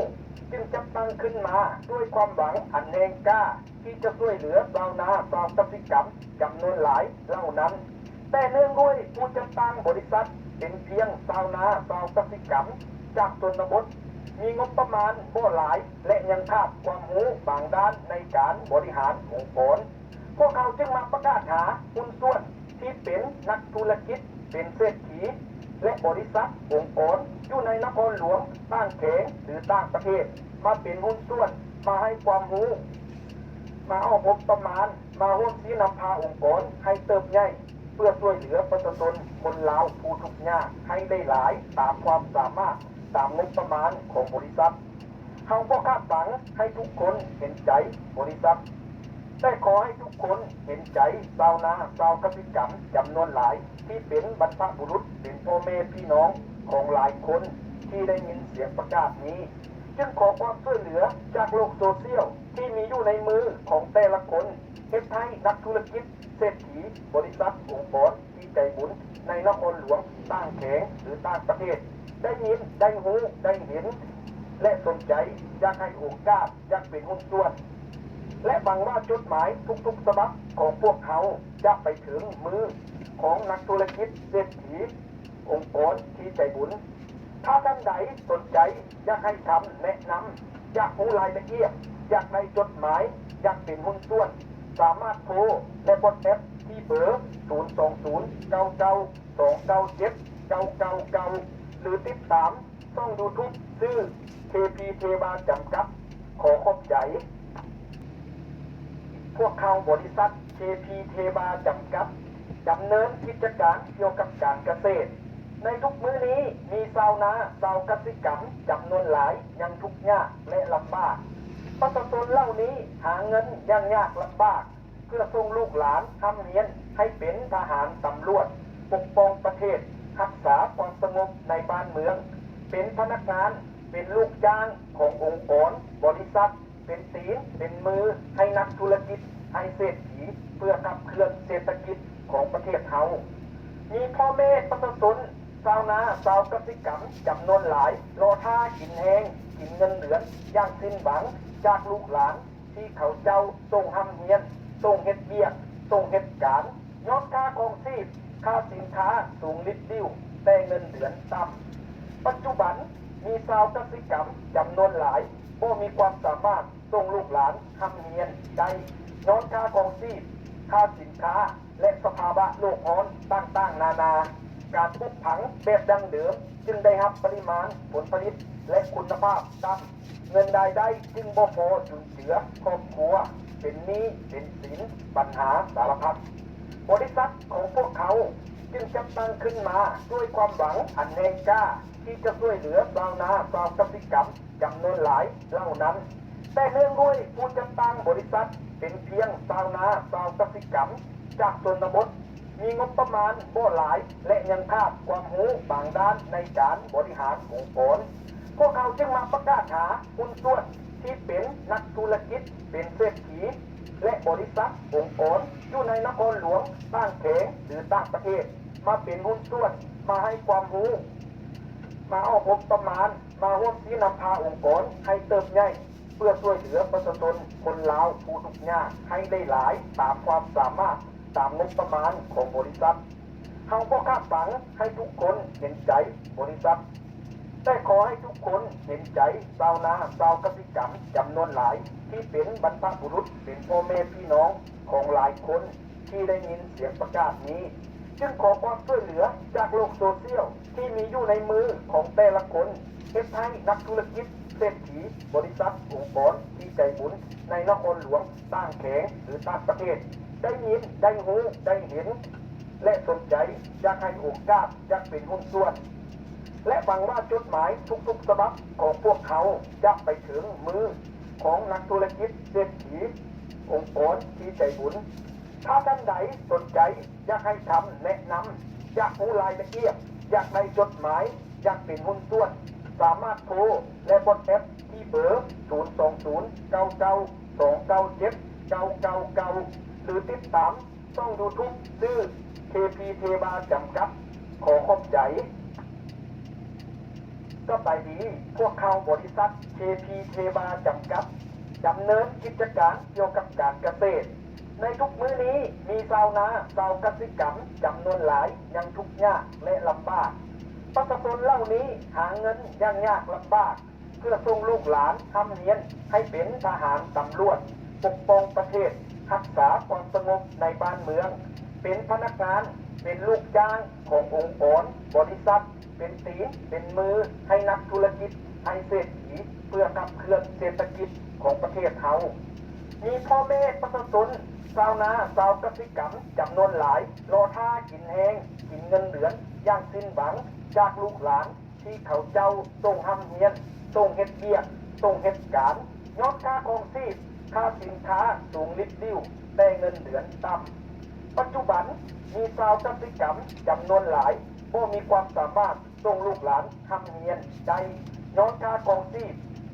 ຈຶ່ງຈັດຕັ້ງຂຶ້ນມາດ້ວຍຄວາມຫວັງອັນແຮງກ້າ ທີ່ຈະຊ່ວຍເຫຼືອຊາວນາຊາວກະສິກຳຈຳນວນຫຼາຍເຫຼົ່ານັ້ນ. ແຕ່ເນື່ອງດ້ວຍຜູ້ຈັດຕັ້ງບໍລິສັດເປັນພຽງຊາວນາຊາວກະສິກຳຈາກຊົນນະບົດ, ມີງົບປະມານບໍ່ຫຼາຍ ແລະ ຍັງຂາດຄວາມຮູ້ບາງດ້ານໃນການບໍລິຫານອົງກອນ. ພວກເຮົາຈຶ່ງມາປະກາດຫາຫຸ້ນສ່ວນທີ່ເປັນນັກທຸລະກິດ, ເປັນເສດຖີ ແລະ ບໍລິສັດ, ອົງກອນ ຢູ່ໃນນະຄອນຫຼວງ, ຕ່າງແຂວງ ຫຼື ຕ່າງປະເທດ ມາເປັນຫຸ້ນສ່ວນ, ມາໃຫ້ຄວາມຮູ້, ມາອອກງົບປະມານ, ມາຮ່ວມຊີ້ນຳພາອົງກອນໃຫ້ເຕີບໃຫຍ່ ເພື່ອຊ່ວຍເຫຼືອປະຊາຊົນຄົນລາວຜູ້ທຸກຍາກໃຫ້ໄດ້ຫຼາຍຕາມຄວາມສາມາດ, ຕາມງົບປະມານຂອງບໍລິສັດ. ເຮົາບໍ່ຄາດຫວັງໃຫ້ທຸກຄົນເຫັນໃຈບໍລິສັດ, ແຕ່ຂໍໃຫ້ທຸກຄົນເຫັນໃຈຊາວນາຊາວກະສິກຳຈຳນວນຫຼາຍ ທີ່ເປັນບັນພະບຸລຸດ, ເປັນພໍ່ແມ່ພີ່ນ້ອງຂອງຫຼາຍຄົນທີ່ໄດ້ຍິນສຽງປະກາດນີ້. ຈຶ່ງຂໍຄວາມຊ່ວຍເຫຼືອຈາກໂລກໂຊຊຽວທີ່ມີຢູ່ໃນມືຂອງແຕ່ລະຄົນ, ເຮັດໃຫ້ນັກທຸລະກິດ, ເສດຖີ, ບໍລິສັດ, ອົງກອນທີ່ໃຈບຸນໃນນະຄອນຫຼວງ, ຕ່າງແຂວງ ຫຼື ຕ່າງປະເທດ ໄດ້ຍິນ, ໄດ້ຮູ້, ໄດ້ເຫັນ ແລະ ສົນໃຈຢາກໃຫ້ໂອກາດ, ຢາກເປັນຫຸ້ນສ່ວນ ແລະ ຫວັງວ່າຈົດໝາຍທຸກໆສະບັບຂອງພວກເຮົາຈະໄປເຖິງມືຂອງນັກທຸລະກິດ, ເສດຖີ, ອົງກອນທີ່ໃຈບຸນ. ຖ້າທ່ານໃດສົນໃຈຢາກໃຫ້ຄຳແນະນຳ, ຢາກຮູ້ລາຍລະອຽດ, ຢາກໄດ້ຈົດໝາຍ, ຢາກເປັນຫຸ້ນສ່ວນ, ສາມາດໂທ ແລະ ວັອດແອັບທີ່ເບີ ສູນສອງສູນ ເກົ້າເກົ້າ ສອງເກົ້າເຈັດ ເກົ້າເກົ້າເກົ້າ ຫຼື ຕິດຕາມ ຊ່ອງ YouTube ຊື່ ເຄ ພີ ເທວາ ຈຳກັດ. ຂໍຂອບໃຈ. ພວກເຮົາ ບໍລິສັດ ເຄ ພີ ເທວາ ຈຳກັດ ດຳເນີນກິດຈະການກ່ຽວກັບການກະເສດ. ໃນທຸກມື້ນີ້ ມີຊາວນາ, ຊາວກະສິກຳຈຳນວນຫຼາຍຍັງທຸກຍາກ ແລະ ລຳບາກ. ປະຊາຊົນເຫຼົ່ານີ້ຫາເງິນຢ່າງຍາກລຳບາກ ເພື່ອສົ່ງລູກຫຼານຮ່ຳຮຽນໃຫ້ເປັນທະຫານ, ຕຳຫຼວດ, ປົກປ້ອງປະເທດ, ຮັກສາຄວາມສະຫງົບໃນບ້ານເມືອງ, ເປັນພະນັກງານ, ເປັນລູກຈ້າງຂອງອົງກອນ, ບໍລິສັດ, ເປັນຕີນເປັນມືໃຫ້ນັກທຸລະກິດ, ໃຫ້ເສດຖີ ເພື່ອຂັບເຄື່ອນເສດຖະກິດຂອງປະເທດເຮົາ. ມີພໍ່ແມ່ປະຊາຊົນ, ຊາວນາ, ຊາວກະສິກຳຈຳນວນຫຼາຍ ລໍຖ້າກິນແຮງ, ກິນເງິນເດືອນຢ່າງສິ້ນຫວັງ ຈາກລູກຫຼານ ທີ່ເຂົາເຈົ້າສົ່ງຮ່ຳຮຽນ, ສົ່ງເຮັດວຽກ, ສົ່ງເຮັດການ. ຍ້ອນຄ່າຄອງຊີບ, ຄ່າສິນຄ້າສູງລິດດິ້ວ, ແຕ່ເງິນເດືອນຕ່ຳ. ປັດຈຸບັນ, ມີຊາວກະສິກຳຈຳນວນຫຼາຍ ບໍ່ມີຄວາມສາມາດສົ່ງລູກຫຼານຮ່ຳຮຽນໄດ້ ຍ້ອນຄ່າຄອງຊີບ, ຄ່າສິນຄ້າ ແລະ ສະພາວະໂລກຮ້ອນຕ່າງໆນານາ. ການປູກຝັງແບບດັ້ງເດີມຈຶ່ງໄດ້ຮັບປະລິມານຜົນຜະລິດ ແລະ ຄຸນນະພາບຕ່ຳ. ເງິນລາຍໄດ້ຈຶ່ງບໍ່ພໍຈຸນເຈືອຄອບຄົວ, ເປັນໜີ້ເປັນສິນ, ບັນຫາສາລະພັດ. ບໍລິສັດຂອງພວກເຮົາຈຶ່ງຈັດຕັ້ງຂຶ້ນມາດ້ວຍຄວາມຫວັງອັນແຮງກ້າ ທີ່ຈະຊ່ວຍເຫຼືອຊາວນາ, ຊາວກະສິກຳຈຳນວນຫຼາຍເຫຼົ່ານັ້ນ. ແຕ່ເນື່ອງດ້ວຍຜູ້ຈັດຕັ້ງບໍລິສັດເປັນພຽງຊາວນາ, ຊາວກະສິກຳຈາກຊົນນະບົດ, ມີງົບປະມານບໍ່ຫຼາຍ ແລະ ຍັງຂາດຄວາມຮູ້ບາງດ້ານໃນການບໍລິຫານອົງກອນ. ພວກເຮົາຈຶ່ງມາປະກາດຫາຫຸ້ນສ່ວນທີ່ເປັນນັກທຸລະກິດ, ເປັນເສດຖີ ແລະ ບໍລິສັດ, ອົງກອນ ຢູ່ໃນນະຄອນຫຼວງ, ຕ່າງແຂວງ ຫຼື ຕ່າງປະເທດ ມາເປັນຫຸ້ນສ່ວນ, ມາໃຫ້ຄວາມຮູ້, ມາອອກງົບປະມານ, ມາຮ່ວມຊີ້ນຳພາອົງກອນໃຫ້ເຕີບໃຫຍ່ ເພື່ອຊ່ວຍເຫຼືອປະຊາຊົນຄົນລາວຜູ້ທຸກຍາກໃຫ້ໄດ້ຫຼາຍຕາມຄວາມສາມາດ, ຕາມງົບປະມານຂອງບໍລິສັດ. ເຮົາບໍ່ຄາດຫວັງໃຫ້ທຸກຄົນເຫັນໃຈບໍລິສັດ, ແຕ່ຂໍໃຫ້ທຸກຄົນເຫັນໃຈຊາວນາ, ຊາວກະສິກຳຈຳນວນຫຼາຍ ທີ່ເປັນບັນພະບຸລຸດ, ເປັນພໍ່ແມ່ພີ່ນ້ອງຂອງຫຼາຍຄົນ ທີ່ໄດ້ຍິນສຽງປະກາດນີ້ ຈຶ່ງຂໍຄວາມຊ່ວຍເຫຼືອຈາກໂລກໂຊຊຽວທີ່ມີຢູ່ໃນມືຂອງແຕ່ລະຄົນ, ເຮັດໃຫ້ນັກທຸລະກິດ, ເສດຖີ, ບໍລິສັດ, ອົງກອນທີ່ໃຈບຸນໃນນະຄອນຫຼວງ, ຕ່າງແຂວງ ຫຼື ຕ່າງປະເທດ ໄດ້ຍິນ, ໄດ້ຮູ້, ໄດ້ເຫັນ ແລະ ສົນໃຈຢາກໃຫ້ໂອກາດ, ຢາກເປັນຫຸ້ນສ່ວນ ແລະ ຫວັງວ່າຈົດໝາຍທຸກໆສະບັບຂອງພວກເຮົາຈະໄປເຖິງມືຂອງນັກທຸລະກິດ, ເສດຖີ, ອົງກອນທີ່ໃຈບຸນ. ຖ້າທ່ານໃດສົນໃຈຢາກໃຫ້ຄຳແນະນຳ, ຢາກຮູ້ລາຍລະອຽດ, ຢາກໄດ້ຈົດໝາຍ, ຢາກເປັນຫຸ້ນສ່ວນ, ສາມາດໂທ ແລະ ວັອດແອັບທີ່ເບີ ສູນສອງສູນ ເກົ້າເກົ້າສອງເກົ້າເຈັດ ເກົ້າເກົ້າເກົ້າ ຫຼື ຕິດຕາມຊ່ອງ YouTube ຊື່ ເຄ ພີ ເທວາ ຈຳກັດ. ຂໍຂອບໃຈ. ສະບາຍດີ, ພວກເຮົາ ບໍລິສັດ ເຄ ພີ ເທວາ ຈຳກັດ ດຳເນີນກິດຈະການກ່ຽວກັບການກະເສດ. ໃນທຸກມື້ນີ້ ມີຊາວນາ, ຊາວກະສິກຳຈຳນວນຫຼາຍຍັງທຸກຍາກ ແລະ ລຳບາກ. ປະຊາຊົນເຫຼົ່ານີ້ຫາເງິນຢ່າງຍາກລຳບາກ ເພື່ອສົ່ງລູກຫຼານຮ່ຳຮຽນໃຫ້ເປັນທະຫານ, ຕຳຫຼວດ, ປົກປ້ອງປະເທດ, ຮັກສາຄວາມສະຫງົບໃນບ້ານເມືອງ, ເປັນພະນັກງານ, ເປັນລູກຈ້າງຂອງອົງກອນ, ບໍລິສັດ, ເປັນຕີນເປັນມືໃຫ້ນັກທຸລະກິດ, ໃຫ້ເສດຖີ ເພື່ອຂັບເຄື່ອນເສດຖະກິດຂອງປະເທດເຮົາ. ມີພໍ່ແມ່ປະຊາຊົນ, ຊາວນາ, ຊາວກະສິກຳຈຳນວນຫຼາຍ ລໍຖ້າກິນແຮງ, ກິນເງິນເດືອນຢ່າງສິ້ນຫວັງ ຈາກລູກຫຼານ ທີ່ເຂົາເຈົ້າສົ່ງຮ່ຳຮຽນ, ສົ່ງເຮັດວຽກ, ສົ່ງເຮັດການ. ຍ້ອນຄ່າຄອງຊີບ, ຄ່າສິນຄ້າສູງລິດດິ້ວ, ແຕ່ເງິນເດືອນຕ່ຳ. ປັດຈຸບັນ, ມີຊາວກະສິກຳຈຳນວນຫຼາຍ ບໍ່ມີຄວາມສາມາດສົ່ງລູກຫຼານຮ່ຳຮຽນໄດ້ ຍ້ອນຄ່າຄອງຊີບ,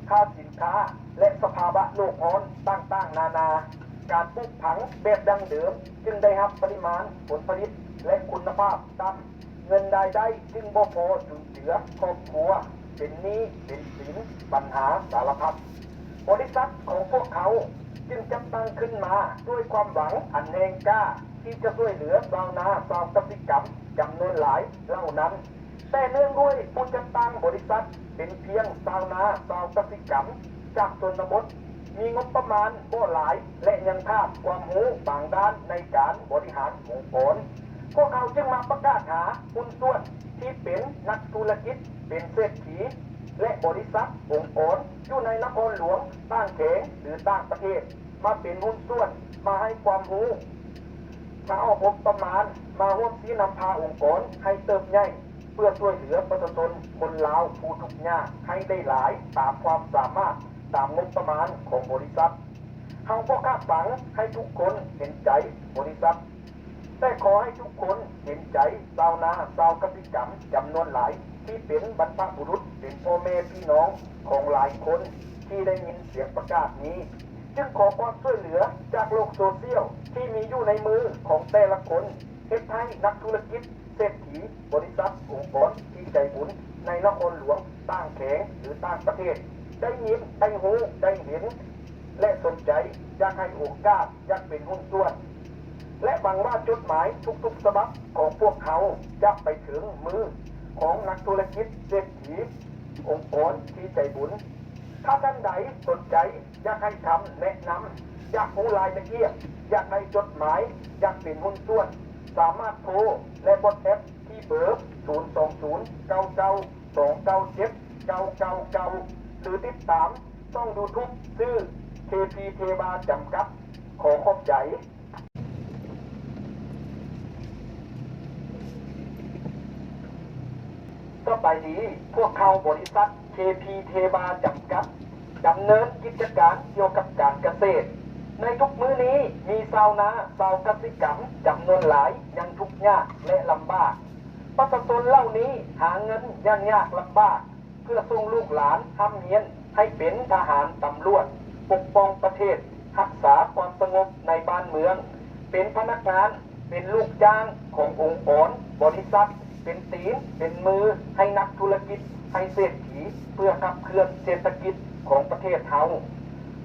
ຄ່າສິນຄ້າ ແລະ ສະພາວະໂລກຮ້ອນຕ່າງໆນານາ. ການປູກຝັງແບບດັ້ງເດີມຈຶ່ງໄດ້ຮັບປະລິມານຜົນຜະລິດ ແລະ ຄຸນນະພາບຕ່ຳ. ເງິນລາຍໄດ້ຈຶ່ງບໍ່ພໍຈຸນເຈືອຄອບຄົວ, ເປັນໜີ້ເປັນສິນ, ບັນຫາສາລະພັດ. ບໍລິສັດຂອງພວກເຮົາຈຶ່ງຈັດຕັ້ງຂຶ້ນມາດ້ວຍຄວາມຫວັງອັນແຮງກ້າ ທີ່ຈະຊ່ວຍເຫຼືອຊາວນາ, ຊາວກະສິກຳຈຳນວນຫຼາຍເຫຼົ່ານັ້ນ. ແຕ່ເນື່ອງດ້ວຍຜູ້ຈັດຕັ້ງບໍລິສັດເປັນພຽງຊາວນາ, ຊາວກະສິກຳຈາກຊົນນະບົດ, ມີງົບປະມານບໍ່ຫຼາຍ ແລະ ຍັງຂາດຄວາມຮູ້ບາງດ້ານໃນການບໍລິຫານອົງກອນ. ພວກເຮົາຈຶ່ງມາປະກາດຫາຫຸ້ນສ່ວນທີ່ເປັນນັກທຸລະກິດ, ເປັນເສດຖີ, ແລະ ບໍລິສັດ, ອົງກອນ ຢູ່ໃນນະຄອນຫຼວງ, ຕ່າງແຂວງ ຫຼື ຕ່າງປະເທດ ມາເປັນຫຸ້ນສ່ວນ, ມາໃຫ້ຄວາມຮູ້, ມາອອກງົບປະມານ, ມາຮ່ວມຊີ້ນຳພາອົງກອນໃຫ້ເຕີບໃຫຍ່ ເພື່ອຊ່ວຍເຫຼືອປະຊາຊົນຄົນລາວຜູ້ທຸກຍາກໃຫ້ໄດ້ຫຼາຍຕາມຄວາມສາມາດ, ຕາມງົບປະມານຂອງບໍລິສັດ. ເຮົາບໍ່ຄາດຫວັງໃຫ້ທຸກຄົນເຫັນໃຈບໍລິສັດ, ແຕ່ຂໍໃຫ້ທຸກຄົນເຫັນໃຈຊາວນາ, ຊາວກະສິກຳຈຳນວນຫຼາຍ ທີ່ເປັນບັນພະບຸລຸດ, ເປັນພໍ່ແມ່ພີ່ນ້ອງຂອງຫຼາຍຄົນທີ່ໄດ້ຍິນສຽງປະກາດນີ້, ຈຶ່ງຂໍຄວາມຊ່ວຍເຫຼືອຈາກໂລກໂຊຊຽວທີ່ມີຢູ່ໃນມືຂອງແຕ່ລະຄົນ ເຮັດໃຫ້ນັກທຸລະກິດ, ເສດຖີ, ບໍລິສັດ, ອົງກອນທີ່ໃຈບຸນໃນນະຄອນຫຼວງ, ຕ່າງແຂວງ ຫຼື ຕ່າງປະເທດ ໄດ້ຍິນ, ໄດ້ຮູ້, ໄດ້ເຫັນ ແລະ ສົນໃຈຢາກໃຫ້ໂອກາດ, ຢາກເປັນຫຸ້ນສ່ວນ ແລະ ຫວັງວ່າຈົດໝາຍທຸກໆສະບັບຂອງພວກເຮົາຈະໄປເຖິງມືຂອງນັກທຸລະກິດ, ເສດຖີ, ອົງກອນທີ່ໃຈບຸນ. ຖ້າທ່ານໃດສົນໃຈ ຢາກໃຫ້ຄຳແນະນຳ, ຢາກຮູ້ລາຍລະອຽດ, ຢາກໄດ້ຈົດໝາຍ, ຢາກເປັນຫຸ້ນສ່ວນ, ສາມາດໂທ ແລະ ວອດແອັບທີ່ເບີ ສູນສອງສູນ ເກົ້າເກົ້າສອງເກົ້າເຈັດ ເກົ້າເກົ້າເກົ້າ ຫຼື ຕິດຕາມຊ່ອງຢູທູບ ຊື່ ເຄ ພີ ເທວາ ຈຳກັດ. ຂໍຂອບໃຈ. ສະບາຍດີ, ພວກເຮົາບໍລິສັດ ເຄ ພີ ເທວາ ຈຳກັດ ດຳເນີນກິດຈະການກ່ຽວກັບການກະເສດ. ໃນທຸກມື້ນີ້ ມີຊາວນາ, ຊາວກະສິກຳຈຳນວນຫຼາຍຍັງທຸກຍາກ ແລະ ລຳບາກ. ປະຊາຊົນເຫຼົ່ານີ້ຫາເງິນຢ່າງຍາກລຳບາກ ເພື່ອສົ່ງລູກຫຼານຮ່ຳຮຽນໃຫ້ເປັນທະຫານ, ຕຳຫຼວດ, ປົກປ້ອງປະເທດ, ຮັກສາຄວາມສະຫງົບໃນບ້ານເມືອງ, ເປັນພະນັກງານ, ເປັນລູກຈ້າງຂອງອົງກອນ, ບໍລິສັດ, ເປັນຕີນເປັນມືໃຫ້ນັກທຸລະກິດ, ໃຫ້ເສດຖີ ເພື່ອຂັບເຄື່ອນເສດຖະກິດຂອງປະເທດເຮົາ.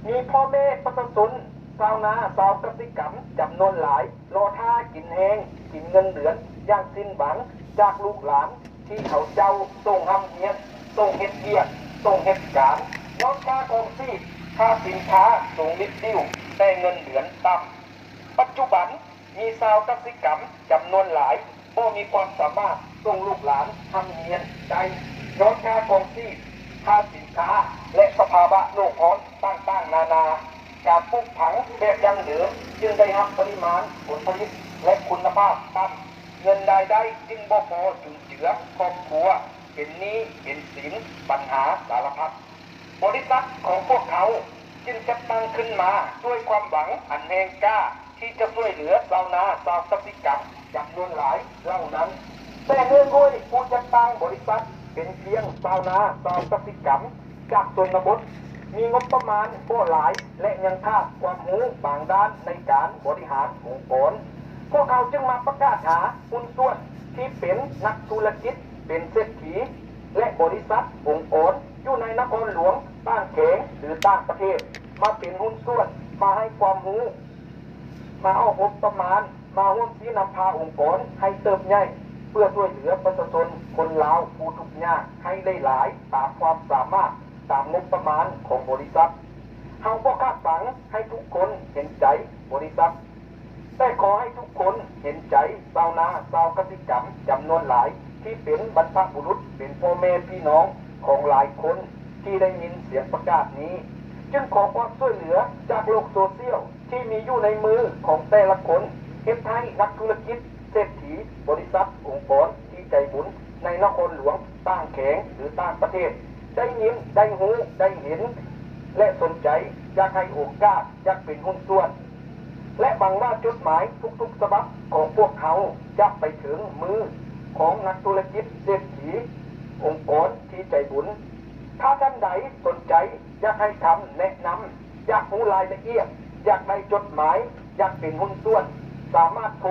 ມີພໍ່ແມ່ປະຊາຊົນ, ຊາວນາ, ຊາວກະສິກຳຈຳນວນຫຼາຍ ລໍຖ້າກິນແຮງ, ກິນເງິນເດືອນຢ່າງສິ້ນຫວັງຈາກລູກຫຼານ ທີ່ເຂົາເຈົ້າສົ່ງຮ່ຳຮຽນ, ສົ່ງເຮັດວຽກ, ສົ່ງເຮັດການ, ຍ້ອນຄ່າຄອງຊີບ, ຄ່າສິນຄ້າສູງລິບດິ້ວ, ແຕ່ເງິນເດືອນຕ່ຳ. ປັດຈຸບັນ ມີຊາວກະສິກຳຈຳນວນຫຼາຍບໍ່ມີຄວາມສາມາດສົ່ງລູກຫຼານຮ່ຳຮຽນໄດ້ ຍ້ອນຄ່າຄອງຊີບ, ຄ່າສິນຄ້າ ແລະ ສະພາວະໂລກຮ້ອນຕ່າງໆນານາ. ການປູກຝັງແບບດັ້ງເດີມຈຶ່ງໄດ້ຮັບປະລິມານຜົນຜະລິດ ແລະ ຄຸນນະພາບຕ່ຳ. ເງິນລາຍໄດ້ຈຶ່ງບໍ່ພໍຈຸນເຈືອຄອບຄົວ, ເປັນໜີ້ເປັນສິນ, ບັນຫາສາລະພັດ. ບໍລິສັດຂອງພວກເຮົາຈຶ່ງຈັດຕັ້ງຂຶ້ນມາດ້ວຍຄວາມຫວັງອັນແຮງກ້າ ທີ່ຈະຊ່ວຍເຫຼືອຊາວນາ, ຊາວກະສິກຳຈຳນວນຫຼາຍເຫຼົ່ານັ້ນ. ແຕ່ເນື່ອງດ້ວຍຜູ້ຈັດຕັ້ງບໍລິສັດເປັນພຽງຊາວນາ, ຊາວກະສິກຳຈາກຊົນນະບົດ, ມີງົບປະມານບໍ່ຫຼາຍ ແລະ ຍັງຂາດຄວາມຮູ້ບາງດ້ານໃນການບໍລິຫານອົງກອນ. ພວກເຮົາຈຶ່ງມາປະກາດຫາຫຸ້ນສ່ວນທີ່ເປັນນັກທຸລະກິດ, ເປັນເສດຖີ ແລະ ບໍລິສັດ, ອົງກອນ ຢູ່ໃນນະຄອນຫຼວງ, ຕ່າງແຂວງ ຫຼື ຕ່າງປະເທດ ມາເປັນຫຸ້ນສ່ວນ, ມາໃຫ້ຄວາມຮູ້, ມາອອກງົບປະມານ, ມາຮ່ວມຊີ້ນຳພາອົງກອນໃຫ້ເຕີບໃຫຍ່ ເພື່ອຊ່ວຍເຫຼືອປະຊາຊົນຄົນລາວຜູ້ທຸກຍາກໃຫ້ໄດ້ຫຼາຍຕາມຄວາມສາມາດ, ຕາມງົບປະມານຂອງບໍລິສັດ. ເຮົາບໍ່ຄາດຫວັງໃຫ້ທຸກຄົນເຫັນໃຈບໍລິສັດ, ແຕ່ຂໍໃຫ້ທຸກຄົນເຫັນໃຈຊາວນາ, ຊາວກະສິກຳຈຳນວນຫຼາຍ ທີ່ເປັນບັນພະບຸລຸດ, ເປັນພໍ່ແມ່ພີ່ນ້ອງຂອງຫຼາຍຄົນທີ່ໄດ້ຍິນສຽງປະກາດນີ້, ຈຶ່ງຂໍຄວາມຊ່ວຍເຫຼືອຈາກໂລກໂຊຊຽວທີ່ມີຢູ່ໃນມືຂອງແຕ່ລະຄົນ ເຮັດໃຫ້ນັກທຸລະກິດ, ເສດຖີ, ບໍລິສັດ, ອົງກອນທີ່ໃຈບຸນໃນນະຄອນຫຼວງ, ຕ່າງແຂວງ ຫຼື ຕ່າງປະເທດ ໄດ້ຍິນ, ໄດ້ຮູ້, ໄດ້ເຫັນ ແລະ ສົນໃຈຢາກໃຫ້ໂອກາດ, ຢາກເປັນຫຸ້ນສ່ວນ ແລະ ຫວັງວ່າຈົດໝາຍທຸກໆສະບັບຂອງພວກເຮົາຈະໄປເຖິງມືຂອງນັກທຸລະກິດ, ເສດຖີ, ອົງກອນທີ່ໃຈບຸນ. ຖ້າທ່ານໃດສົນໃຈ ຢາກໃຫ້ຄຳແນະນຳ, ຢາກຮູ້ລາຍລະອຽດ, ຢາກໄດ້ຈົດໝາຍ, ຢາກເປັນຫຸ້ນສ່ວນ, ສາມາດໂທ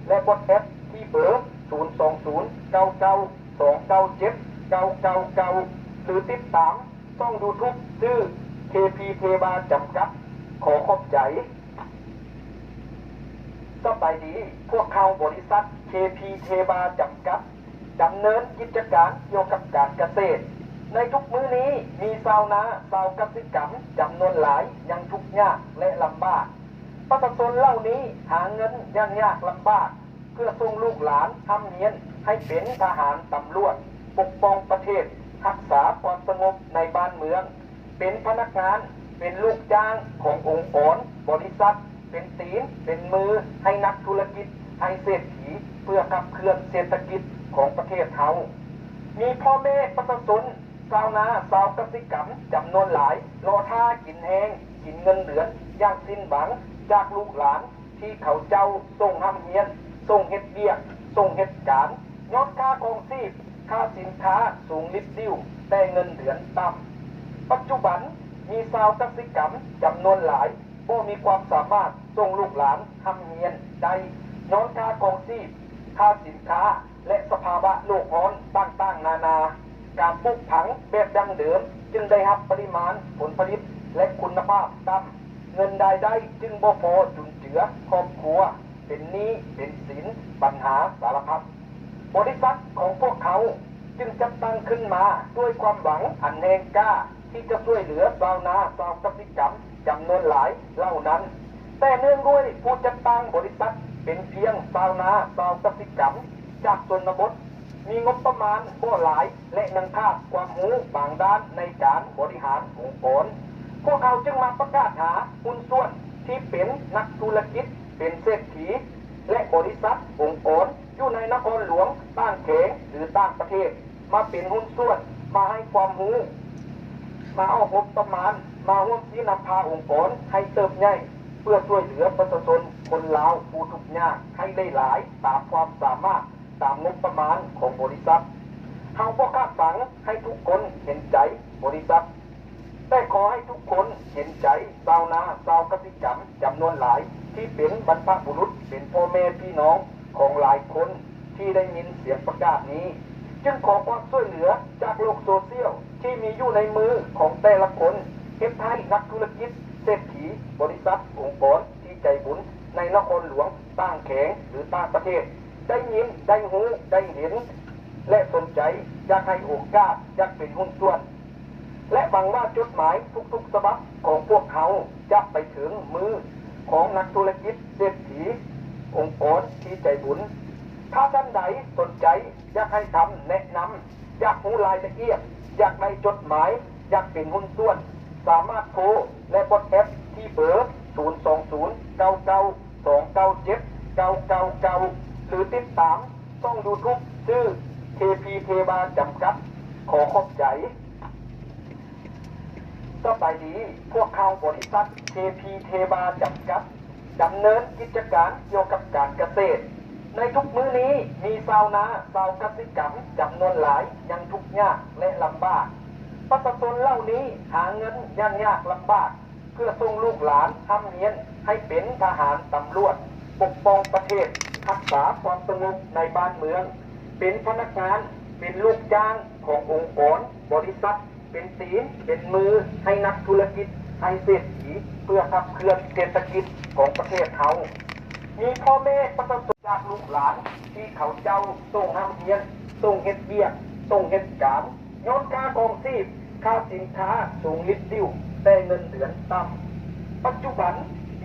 ແລະ ວອດແອັບທີ່ເບີ ສູນສອງສູນ ເກົ້າເກົ້າສອງເກົ້າເຈັດ ເກົ້າເກົ້າເກົ້າ ຫຼື ຕິດຕາມ ຊ່ອງຢູທູບ ຊື່ ເຄ ພີ ເທວາ ຈຳກັດ. ຂໍຂອບໃຈ. ສະບາຍດີ, ພວກເຮົາບໍລິສັດ ເຄ ພີ ເທວາ ຈຳກັດ ດຳເນີນກິດຈະການກ່ຽວກັບການກະເສດ. ໃນທຸກມື້ນີ້ ມີຊາວນາ, ຊາວກະສິກຳຈຳນວນຫຼາຍຍັງທຸກຍາກ ແລະ ລຳບາກ. ປະຊາຊົນເຫຼົ່ານີ້ຫາເງິນຢ່າງຍາກລຳບາກ ເພື່ອສົ່ງລູກຫຼານຮ່ຳຮຽນໃຫ້ເປັນທະຫານ, ຕຳຫຼວດ, ປົກປ້ອງປະເທດ, ຮັກສາຄວາມສະຫງົບໃນບ້ານເມືອງ, ເປັນພະນັກງານ, ເປັນລູກຈ້າງຂອງອົງກອນ, ບໍລິສັດ, ເປັນຕີນເປັນມືໃຫ້ນັກທຸລະກິດ, ໃຫ້ເສດຖີ ເພື່ອຂັບເຄື່ອນເສດຖະກິດຂອງປະເທດເຮົາ. ມີພໍ່ແມ່ປະຊາຊົນ ຊາວນາ, ຊາວກະສິກຳຈຳນວນຫຼາຍ ລໍຖ້າກິນແຮງ, ກິນເງິນເດືອນຢ່າງສິ້ນຫວັງຈາກລູກຫຼານ ທີ່ເຂົາເຈົ້າສົ່ງຮ່ຳຮຽນ, ສົ່ງເຮັດວຽກ, ສົ່ງເຮັດການ, ຍ້ອນຄ່າຄອງຊີບ, ຄ່າສິນຄ້າສູງລິບດິ້ວ, ແຕ່ເງິນເດືອນຕ່ຳ. ປັດຈຸບັນມີຊາວກະສິກຳຈຳນວນຫຼາຍ ບໍ່ມີຄວາມສາມາດສົ່ງລູກຫຼານຮ່ຳຮຽນໄດ້ ຍ້ອນຄ່າຄອງຊີບ, ຄ່າສິນຄ້າ ແລະ ສະພາວະໂລກຮ້ອນຕ່າງໆນານາ. ການປູກຝັງແບບດັ້ງເດີມຈຶ່ງໄດ້ຮັບປະລິມານຜົນຜະລິດ ແລະ ຄຸນນະພາບຕ່ຳ, ເງິນລາຍໄດ້ຈຶ່ງບໍ່ພໍຈຸນເຈືອຄອບຄົວ, ເປັນໜີ້ເປັນສິນ, ບັນຫາສາລະພັດ. ບໍລິສັດຂອງພວກເຮົາຈຶ່ງຈັດຕັ້ງຂຶ້ນມາດ້ວຍຄວາມຫວັງອັນແຮງກ້າ ທີ່ຈະຊ່ວຍເຫຼືອຊາວນາ, ຊາວກະສິກຳຈຳນວນຫຼາຍເຫຼົ່ານັ້ນ. ແຕ່ເນື່ອງດ້ວຍຜູ້ຈັດຕັ້ງບໍລິສັດເປັນພຽງຊາວນາ, ຊາວກະສິກຳຈາກຊົນນະບົດ, ມີງົບປະມານບໍ່ຫຼາຍ ແລະ ຍັງຂາດຄວາມຮູ້ບາງດ້ານໃນການບໍລິຫານອົງກອນ. ພວກເຮົາຈຶ່ງມາປະກາດຫາຫຸ້ນສ່ວນທີ່ເປັນນັກທຸລະກິດ, ເປັນເສດຖີ ແລະ ບໍລິສັດ, ອົງກອນ ຢູ່ໃນນະຄອນຫຼວງ, ຕ່າງແຂວງ ຫຼື ຕ່າງປະເທດ ມາເປັນຫຸ້ນສ່ວນ, ມາໃຫ້ຄວາມຮູ້, ມາອອກງົບປະມານ, ມາຮ່ວມຊີ້ນຳພາອົງກອນໃຫ້ເຕີບໃຫຍ່ ເພື່ອຊ່ວຍເຫຼືອປະຊາຊົນຄົນລາວຜູ້ທຸກຍາກໃຫ້ໄດ້ຫຼາຍຕາມຄວາມສາມາດ, ຕາມງົບປະມານຂອງບໍລິສັດ. ເຮົາບໍ່ຄາດຫວັງໃຫ້ທຸກຄົນເຫັນໃຈບໍລິສັດ, ແຕ່ຂໍໃຫ້ທຸກຄົນເຫັນໃຈຊາວນາ, ຊາວກະສິກຳຈຳນວນຫຼາຍ ທີ່ເປັນບັນພະບຸລຸດ, ເປັນພໍ່ແມ່ພີ່ນ້ອງຂອງຫຼາຍຄົນທີ່ໄດ້ຍິນສຽງປະກາດນີ້. ຈຶ່ງຂໍຄວາມຊ່ວຍເຫຼືອຈາກໂລກໂຊຊຽວທີ່ມີຢູ່ໃນມືຂອງແຕ່ລະຄົນ ເຮັດໃຫ້ນັກທຸລະກິດ, ເສດຖີ, ບໍລິສັດ, ອົງກອນທີ່ໃຈບຸນໃນນະຄອນຫຼວງ, ຕ່າງແຂວງ ຫຼື ຕ່າງປະເທດ ໄດ້ຍິນ, ໄດ້ຮູ້, ໄດ້ເຫັນ ແລະ ສົນໃຈ ຢາກໃຫ້ໂອກາດ, ຢາກເປັນຫຸ້ນສ່ວນ ແລະ ຫວັງວ່າຈົດໝາຍທຸກໆສະບັບຂອງພວກເຮົາຈະໄປເຖິງມືຂອງນັກທຸລະກິດ, ເສດຖີ, ອົງກອນທີ່ໃຈບຸນ. ຖ້າທ່ານໃດສົນໃຈ ຢາກໃຫ້ຄຳແນະນຳ, ຢາກຮູ້ລາຍລະອຽດ, ຢາກໄດ້ຈົດໝາຍ, ຢາກເປັນຫຸ້ນສ່ວນ, ສາມາດໂທ ແລະ ວັອດແອັບທີ່ເບີ ສູນສອງສູນ ເກົ້າເກົ້າ ສອງເກົ້າເຈັດ ເກົ້າເກົ້າເກົ້າ ຫຼື ຕິດຕາມຊ່ອງຢູທູບ ຊື່ ເຄ ພີ ເທວາ ຈຳກັດ. ຂໍຂອບໃຈ. ສະບາຍດີ, ພວກເຮົາບໍລິສັດ ເຄ ພີ ເທວາ ຈຳກັດ ດຳເນີນກິດຈະການກ່ຽວກັບການກະເສດ. ໃນທຸກມື້ນີ້ ມີຊາວນາ, ຊາວກະສິກຳຈຳນວນຫຼາຍຍັງທຸກຍາກ ແລະ ລຳບາກ. ປະຊາຊົນເຫຼົ່ານີ້ຫາເງິນຢ່າງຍາກລຳບາກ ເພື່ອສົ່ງລູກຫຼານຮ່ຳຮຽນໃຫ້ເປັນທະຫານ, ຕຳຫຼວດ, ປົກປ້ອງປະເທດ, ຮັກສາຄວາມສະຫງົບໃນບ້ານເມືອງ, ເປັນພະນັກງານ, ເປັນລູກຈ້າງຂອງອົງກອນ, ບໍລິສັດ, ເປັນຕີນເປັນມືໃຫ້ນັກທຸລະກິດ, ໃຫ້ເສດຖີ ເພື່ອຂັບເຄື່ອນເສດຖະກິດຂອງປະເທດເຮົາ. ມີພໍ່ແມ່ປະຊາຊົນຈາກລູກຫຼານທີ່ເຂົາເຈົ້າສົ່ງຮ່ຳຮຽນ, ສົ່ງເຮັດວຽກ, ສົ່ງເຮັດການ, ຍ້ອນຄ່າຄອງຊີບ, ຄ່າສິນຄ້າສູງລິດດິ້ວ, ແຕ່ເງິນເດືອນຕ່ຳ. ປັດຈຸບັນ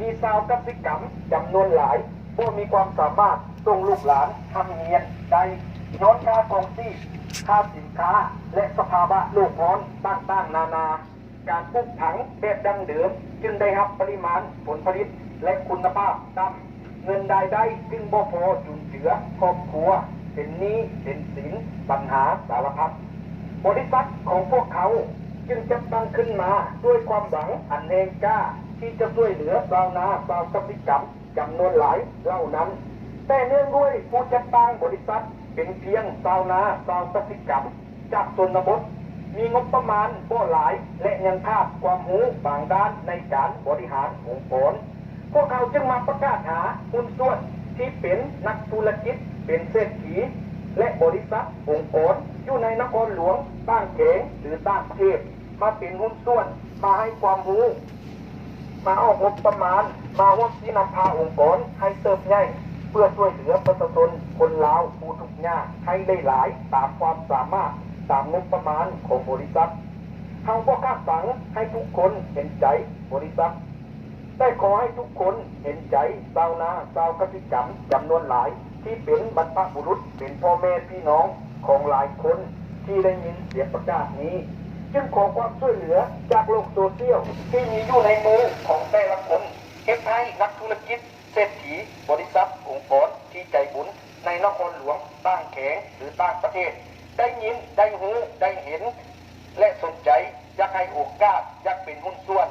ມີຊາວກະສິກຳຈຳນວນຫຼາຍ ບໍ່ມີຄວາມສາມາດສົ່ງລູກຫຼານຮ່ຳຮຽນໄດ້ ຍ້ອນຄ່າຄອງຊີບ, ຄ່າສິນຄ້າ ແລະ ສະພາວະໂລກຮ້ອນຕ່າງໆນານາ. ການປູກຝັງແບບດັ້ງເດີມຈຶ່ງໄດ້ຮັບປະລິມານຜົນຜະລິດ ແລະ ຄຸນນະພາບຕ່ຳ, ເງິນລາຍໄດ້ຈຶ່ງບໍ່ພໍຈຸນເຈືອຄອບຄົວ, ເປັນໜີ້ເປັນສິນ, ບັນຫາສາລະພັດ. ບໍລິສັດຂອງພວກເຮົາຈຶ່ງຈັດຕັ້ງຂຶ້ນມາດ້ວຍຄວາມຫວັງອັນແຮງກ້າ ທີ່ຈະຊ່ວຍເຫຼືອຊາວນາ, ຊາວກະສິກຳ ຈຳນວນຫຼາຍເຫຼົ່ານັ້ນ. ແຕ່ເນື່ອງດ້ວຍຜູ້ຈັດຕັ້ງບໍລິສັດເປັນພຽງຊາວນາ, ຊາວກະສິກຳຈາກຊົນນະບົດ, ມີງົບປະມານບໍ່ຫຼາຍ ແລະ ຍັງຂາດຄວາມຮູ້ບາງດ້ານໃນການບໍລິຫານອົງກອນ. ພວກເຮົາຈຶ່ງມາປະກາດຫາຫຸ້ນສ່ວນທີ່ເປັນນັກທຸລະກິດ, ເປັນເສດຖີ ແລະ ບໍລິສັດ, ອົງກອນ ຢູ່ໃນນະຄອນຫຼວງ, ຕ່າງແຂວງ ຫຼື ຕ່າງປະເທດ ມາເປັນຫຸ້ນສ່ວນ, ມາໃຫ້ຄວາມຮູ້, ມາອອກງົບປະມານ, ມາຮ່ວມຊີ້ນຳພາອົງກອນໃຫ້ເຕີບໃຫຍ່ ເພື່ອຊ່ວຍເຫຼືອປະຊາຊົນຄົນລາວຜູ້ທຸກຍາກໃຫ້ໄດ້ຫຼາຍຕາມຄວາມສາມາດ, ຕາມງົບປະມານຂອງບໍລິສັດ. ເຮົາບໍ່ຄາດຫວັງໃຫ້ທຸກຄົນເຫັນໃຈບໍລິສັດ, ແຕ່ຂໍໃຫ້ທຸກຄົນເຫັນໃຈຊາວນາ, ຊາວກະສິກຳຈຳນວນຫຼາຍ ທີ່ເປັນບັນພະບຸລຸດ, ເປັນພໍ່ແມ່ພີ່ນ້ອງຂອງຫຼາຍຄົນ ທີ່ໄດ້ຍິນສຽງປະກາດນີ້ ຈຶ່ງຂໍຄວາມຊ່ວຍເຫຼືອຈາກໂລກໂຊຊຽວທີ່ມີຢູ່ໃນມືຂອງແຕ່ລະຄົນ ເຮັດໃຫ້ນັກທຸລະກິດ, ເສດຖີ, ບໍລິສັດ, ອົງກອນທີ່ໃຈບຸນໃນນະຄອນຫຼວງ, ຕ່າງແຂວງ ຫຼື ຕ່າງປະເທດ ໄດ້ຍິນ, ໄດ້ຮູ້, ໄດ້ເຫັນ ແລະ ສົນໃຈ ຢາກໃຫ້ໂອກາດ, ຢາກເປັນຫຸ້ນສ່ວນ.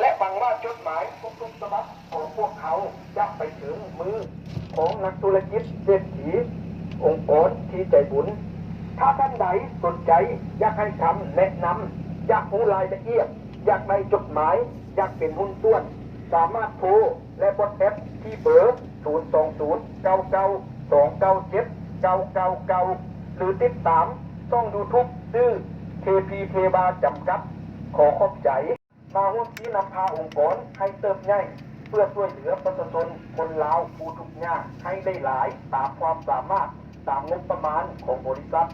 ແລະ ຫວັງວ່າຈົດໝາຍທຸກໆສະບັບຂອງພວກເຮົາຈະໄປເຖິງມືຂອງນັກທຸລະກິດ, ເສດຖີ, ອົງກອນທີ່ໃຈບຸນ. ຖ້າທ່ານໃດສົນໃຈ ຢາກໃຫ້ຄຳແນະນຳ, ຢາກຮູ້ລາຍລະອຽດ, ຢາກໄດ້ຈົດໝາຍ, ຢາກເປັນຫຸ້ນສ່ວນ, ສາມາດໂທ ແລະ WhatsApp ທີ່ເບີ ສູນສອງສູນ ເກົ້າເກົ້າສອງເກົ້າເຈັດເກົ້າເກົ້າເກົ້າ ຫຼື ຕິດຕາມຊ່ອງ YouTube ຊື່ ເຄ ພີ ເທວາ ຈຳກັດ. ຂໍຂອບໃຈ. ມາຮ່ວມຊີ້ນຳພາອົງກອນໃຫ້ເຕີບໃຫຍ່ ເພື່ອຊ່ວຍເຫຼືອປະຊາຊົນຄົນລາວຜູ້ທຸກຍາກໃຫ້ໄດ້ຫຼາຍຕາມຄວາມສາມາດ, ຕາມງົບປະມານຂອງບໍລິສັດ.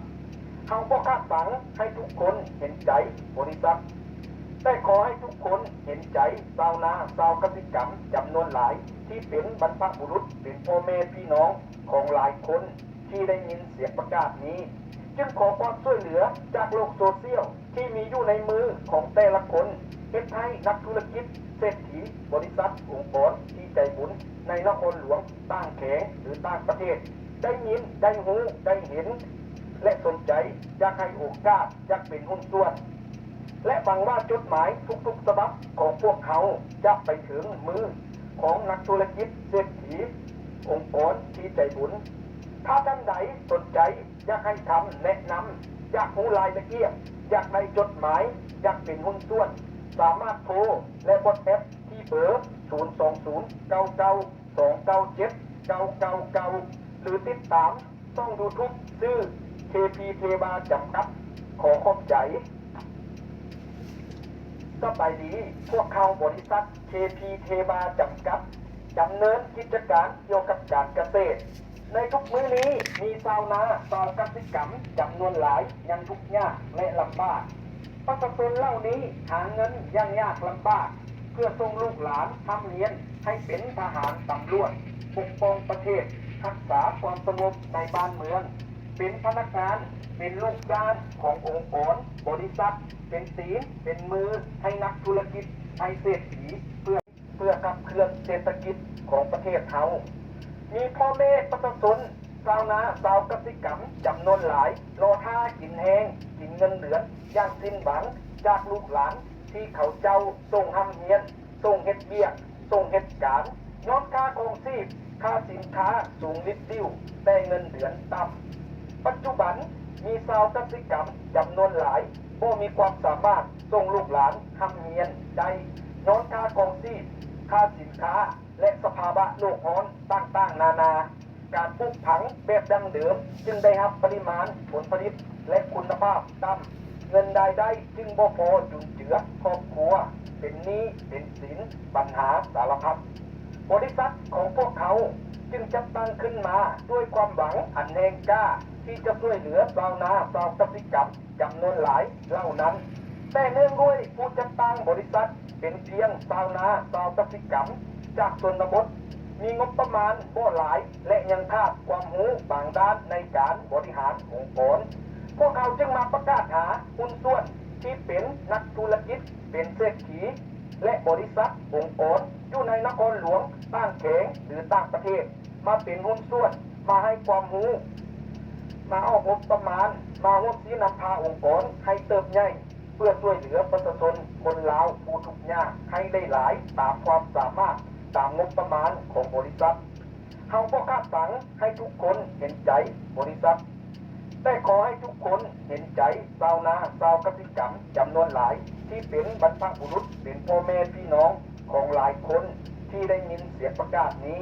ເຮົາບໍ່ຄາດຫວັງໃຫ້ທຸກຄົນເຫັນໃຈບໍລິສັດ, ແຕ່ຂໍໃຫ້ທຸກຄົນເຫັນໃຈຊາວນາ, ຊາວກະສິກຳຈຳນວນຫຼາຍ ທີ່ເປັນບັນພະບຸລຸດ, ເປັນພໍ່ແມ່ພີ່ນ້ອງຂອງຫຼາຍຄົນ ທີ່ໄດ້ຍິນສຽງປະກາດນີ້ ຈຶ່ງຂໍຄວາມຊ່ວຍເຫຼືອຈາກໂລກໂຊຊຽວທີ່ມີຢູ່ໃນມືຂອງແຕ່ລະຄົນ ເຮັດໃຫ້ນັກທຸລະກິດ, ເສດຖີ, ບໍລິສັດ, ອົງກອນທີ່ໃຈບຸນໃນນະຄອນຫຼວງ, ຕ່າງແຂວງ ຫຼື ຕ່າງປະເທດ ໄດ້ຍິນ, ໄດ້ຮູ້, ໄດ້ເຫັນ ແລະ ສົນໃຈ ຢາກໃຫ້ໂອກາດ, ຢາກເປັນຫຸ້ນສ່ວນ. ແລະ ຫວັງວ່າຈົດໝາຍທຸກໆສະບັບຂອງພວກເຮົາຈະໄປເຖິງມືຂອງນັກທຸລະກິດ, ເສດຖີ, ອົງກອນທີ່ໃຈບຸນ. ຖ້າທ່ານໃດສົນໃຈ ຢາກໃຫ້ຄຳແນະນຳ, ຢາກຮູ້ລາຍລະອຽດ, ຢາກໄດ້ຈົດໝາຍ, ຢາກເປັນຫຸ້ນສ່ວນ, ສາມາດໂທ ແລະ WhatsApp ທີ່ເບີ ສູນສອງສູນ ເກົ້າເກົ້າສອງເກົ້າເຈັດເກົ້າເກົ້າເກົ້າ ຫຼື ຕິດຕາມຊ່ອງ YouTube ຊື່ ເຄ ພີ ເທວາ ຈຳກັດ. ຂໍຂອບໃຈ. ສະບາຍດີ, ພວກເຮົາບໍລິສັດ ເຄ ພີ ເທວາ ຈຳກັດ ດຳເນີນກິດຈະການກ່ຽວກັບການກະເສດ. ໃນທຸກມື້ນີ້ ມີຊາວນາ, ຊາວກະສິກຳຈຳນວນຫຼາຍຍັງທຸກຍາກ ແລະ ລຳບາກ. ປະຊາຊົນເຫຼົ່ານີ້ຫາເງິນຢ່າງຍາກລຳບາກ ເພື່ອສົ່ງລູກຫຼານຮ່ຳຮຽນໃຫ້ເປັນທະຫານ, ຕຳຫຼວດ, ປົກປ້ອງປະເທດ, ຮັກສາຄວາມສະຫງົບໃນບ້ານເມືອງ, ເປັນພະນັກງານ, ເປັນລູກຈ້າງຂອງອົງກອນ, ບໍລິສັດ, ເປັນຕີນເປັນມືໃຫ້ນັກທຸລະກິດ, ໃຫ້ເສດຖີ ເພື່ອ ເພື່ອຂັບເຄື່ອນເສດຖະກິດຂອງປະເທດເຮົາ. ມີພໍ່ແມ່ປະຊາຊົນ, ຊາວນາ, ຊາວກະສິກຳຈຳນວນຫຼາຍ ລໍຖ້າກິນແຮງ, ກິນເງິນເດືອນຢ່າງສິ້ນຫວັງ ຈາກລູກຫຼານທີ່ເຂົາເຈົ້າສົ່ງຮ່ຳຮຽນ, ສົ່ງເຮັດວຽກ, ສົ່ງເຮັດການ. ຍ້ອນຄ່າຄອງຊີບ, ຄ່າສິນຄ້າສູງລິດລິ້ວ, ແຕ່ເງິນເດືອນຕ່ຳ. ປັດຈຸບັນ ມີຊາວກະສິກຳຈຳນວນຫຼາຍ ບໍ່ມີຄວາມສາມາດສົ່ງລູກຫຼານຮ່ຳຮຽນໄດ້ ຍ້ອນຄ່າຄອງຊີບ, ຄ່າສິນຄ້າ ແລະ ສະພາວະໂລກຮ້ອນຕ່າງໆນານາ. ການປູກຝັງແບບດັ້ງເດີມຈຶ່ງໄດ້ຮັບປະລິມານຜົນຜະລິດ ແລະ ຄຸນນະພາບຕ່ຳ, ເງິນລາຍໄດ້ຈຶ່ງບໍ່ພໍຈຸນເຈືອຄອບຄົວ, ເປັນໜີ້ເປັນສິນ, ບັນຫາສາລະພັດ. ບໍລິສັດຂອງພວກເຮົາຈຶ່ງຈັດຕັ້ງຂຶ້ນມາດ້ວຍຄວາມຫວັງອັນແຮງກ້າ ທີ່ຈະຊ່ວຍເຫຼືອຊາວນາ, ຊາວກະສິກຳ ຈຳນວນຫຼາຍເຫຼົ່ານັ້ນ. ແຕ່ເນື່ອງດ້ວຍຜູ້ຈັດຕັ້ງບໍລິສັດເປັນພຽງຊາວນາ, ຊາວກະສິກຳຈາກຊົນນະບົດ, ມີງົບປະມານບໍ່ຫຼາຍ ແລະ ຍັງຂາດຄວາມຮູ້ບາງດ້ານໃນການບໍລິຫານອົງກອນ. ພວກເຮົາຈຶ່ງມາປະກາດຫາຫຸ້ນສ່ວນທີ່ເປັນນັກທຸລະກິດ, ເປັນເສດຖີ ແລະ ບໍລິສັດ, ອົງກອນ ຢູ່ໃນນະຄອນຫຼວງ, ຕ່າງແຂວງ ຫຼື ຕ່າງປະເທດ ມາເປັນຫຸ້ນສ່ວນ, ມາໃຫ້ຄວາມຮູ້, ມາອອກງົບປະມານ, ມາຮ່ວມຊີ້ນຳພາອົງກອນໃຫ້ເຕີບໃຫຍ່ ເພື່ອຊ່ວຍເຫຼືອປະຊາຊົນຄົນລາວຜູ້ທຸກຍາກໃຫ້ໄດ້ຫຼາຍຕາມຄວາມສາມາດ, ຕາມງົບປະມານຂອງບໍລິສັດ. ເຮົາບໍ່ຄາດຫວັງໃຫ້ທຸກຄົນເຫັນໃຈບໍລິສັດ, ແຕ່ຂໍໃຫ້ທຸກຄົນເຫັນໃຈຊາວນາ, ຊາວກະສິກຳຈຳນວນຫຼາຍ ທີ່ເປັນບັນພະບຸລຸດ, ເປັນພໍ່ແມ່ພີ່ນ້ອງຂອງຫຼາຍຄົນທີ່ໄດ້ຍິນສຽງປະກາດນີ້.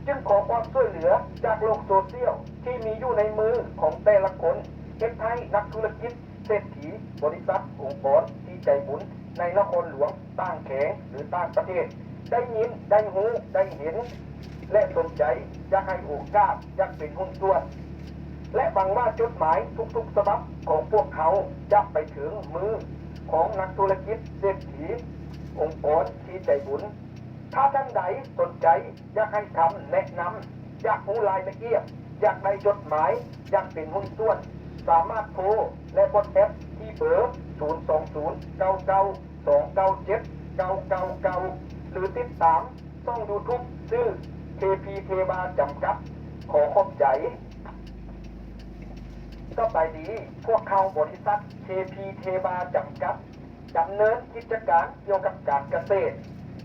ຈຶ່ງຂໍຄວາມຊ່ວຍເຫຼືອຈາກໂລກໂຊຊຽວທີ່ມີຢູ່ໃນມືຂອງແຕ່ລະຄົນ ເຮັດໃຫ້ນັກທຸລະກິດ, ເສດຖີ, ບໍລິສັດ, ອົງກອນທີ່ໃຈບຸນໃນນະຄອນຫຼວງ, ຕ່າງແຂວງ ຫຼື ຕ່າງປະເທດ ໄດ້ຍິນ, ໄດ້ຮູ້, ໄດ້ເຫັນ ແລະ ສົນໃຈ ຢາກໃຫ້ໂອກາດ, ຢາກເປັນຫຸ້ນສ່ວນ. ແລະ ຫວັງວ່າຈົດໝາຍທຸກໆສະບັບຂອງພວກເຮົາຈະໄປເຖິງມືຂອງນັກທຸລະກິດ, ເສດຖີ, ອົງກອນທີ່ໃຈບຸນ. ຖ້າທ່ານໃດສົນໃຈ ຢາກໃຫ້ຄຳແນະນຳ, ຢາກຮູ້ລາຍລະອຽດ, ຢາກໄດ້ຈົດໝາຍ, ຢາກເປັນຫຸ້ນສ່ວນ, ສາມາດໂທ ແລະ ວອດແອັບ ທີ່ເບີ ສູນສອງສູນ ເກົ້າເກົ້າ ສອງເກົ້າເຈັດ ເກົ້າເກົ້າເກົ້າ ຫຼື ຕິດຕາມຊ່ອງຢູທູບ ຊື່ ເຄພີ ເທວາ ຈຳກັດ. ຂໍຂອບໃຈ. ສະບາຍດີ, ພວກເຮົາບໍລິສັດ ເຄພີ ເທວາ ຈຳກັດ ດຳເນີນກິດຈະການກ່ຽວກັບການກະເສດ.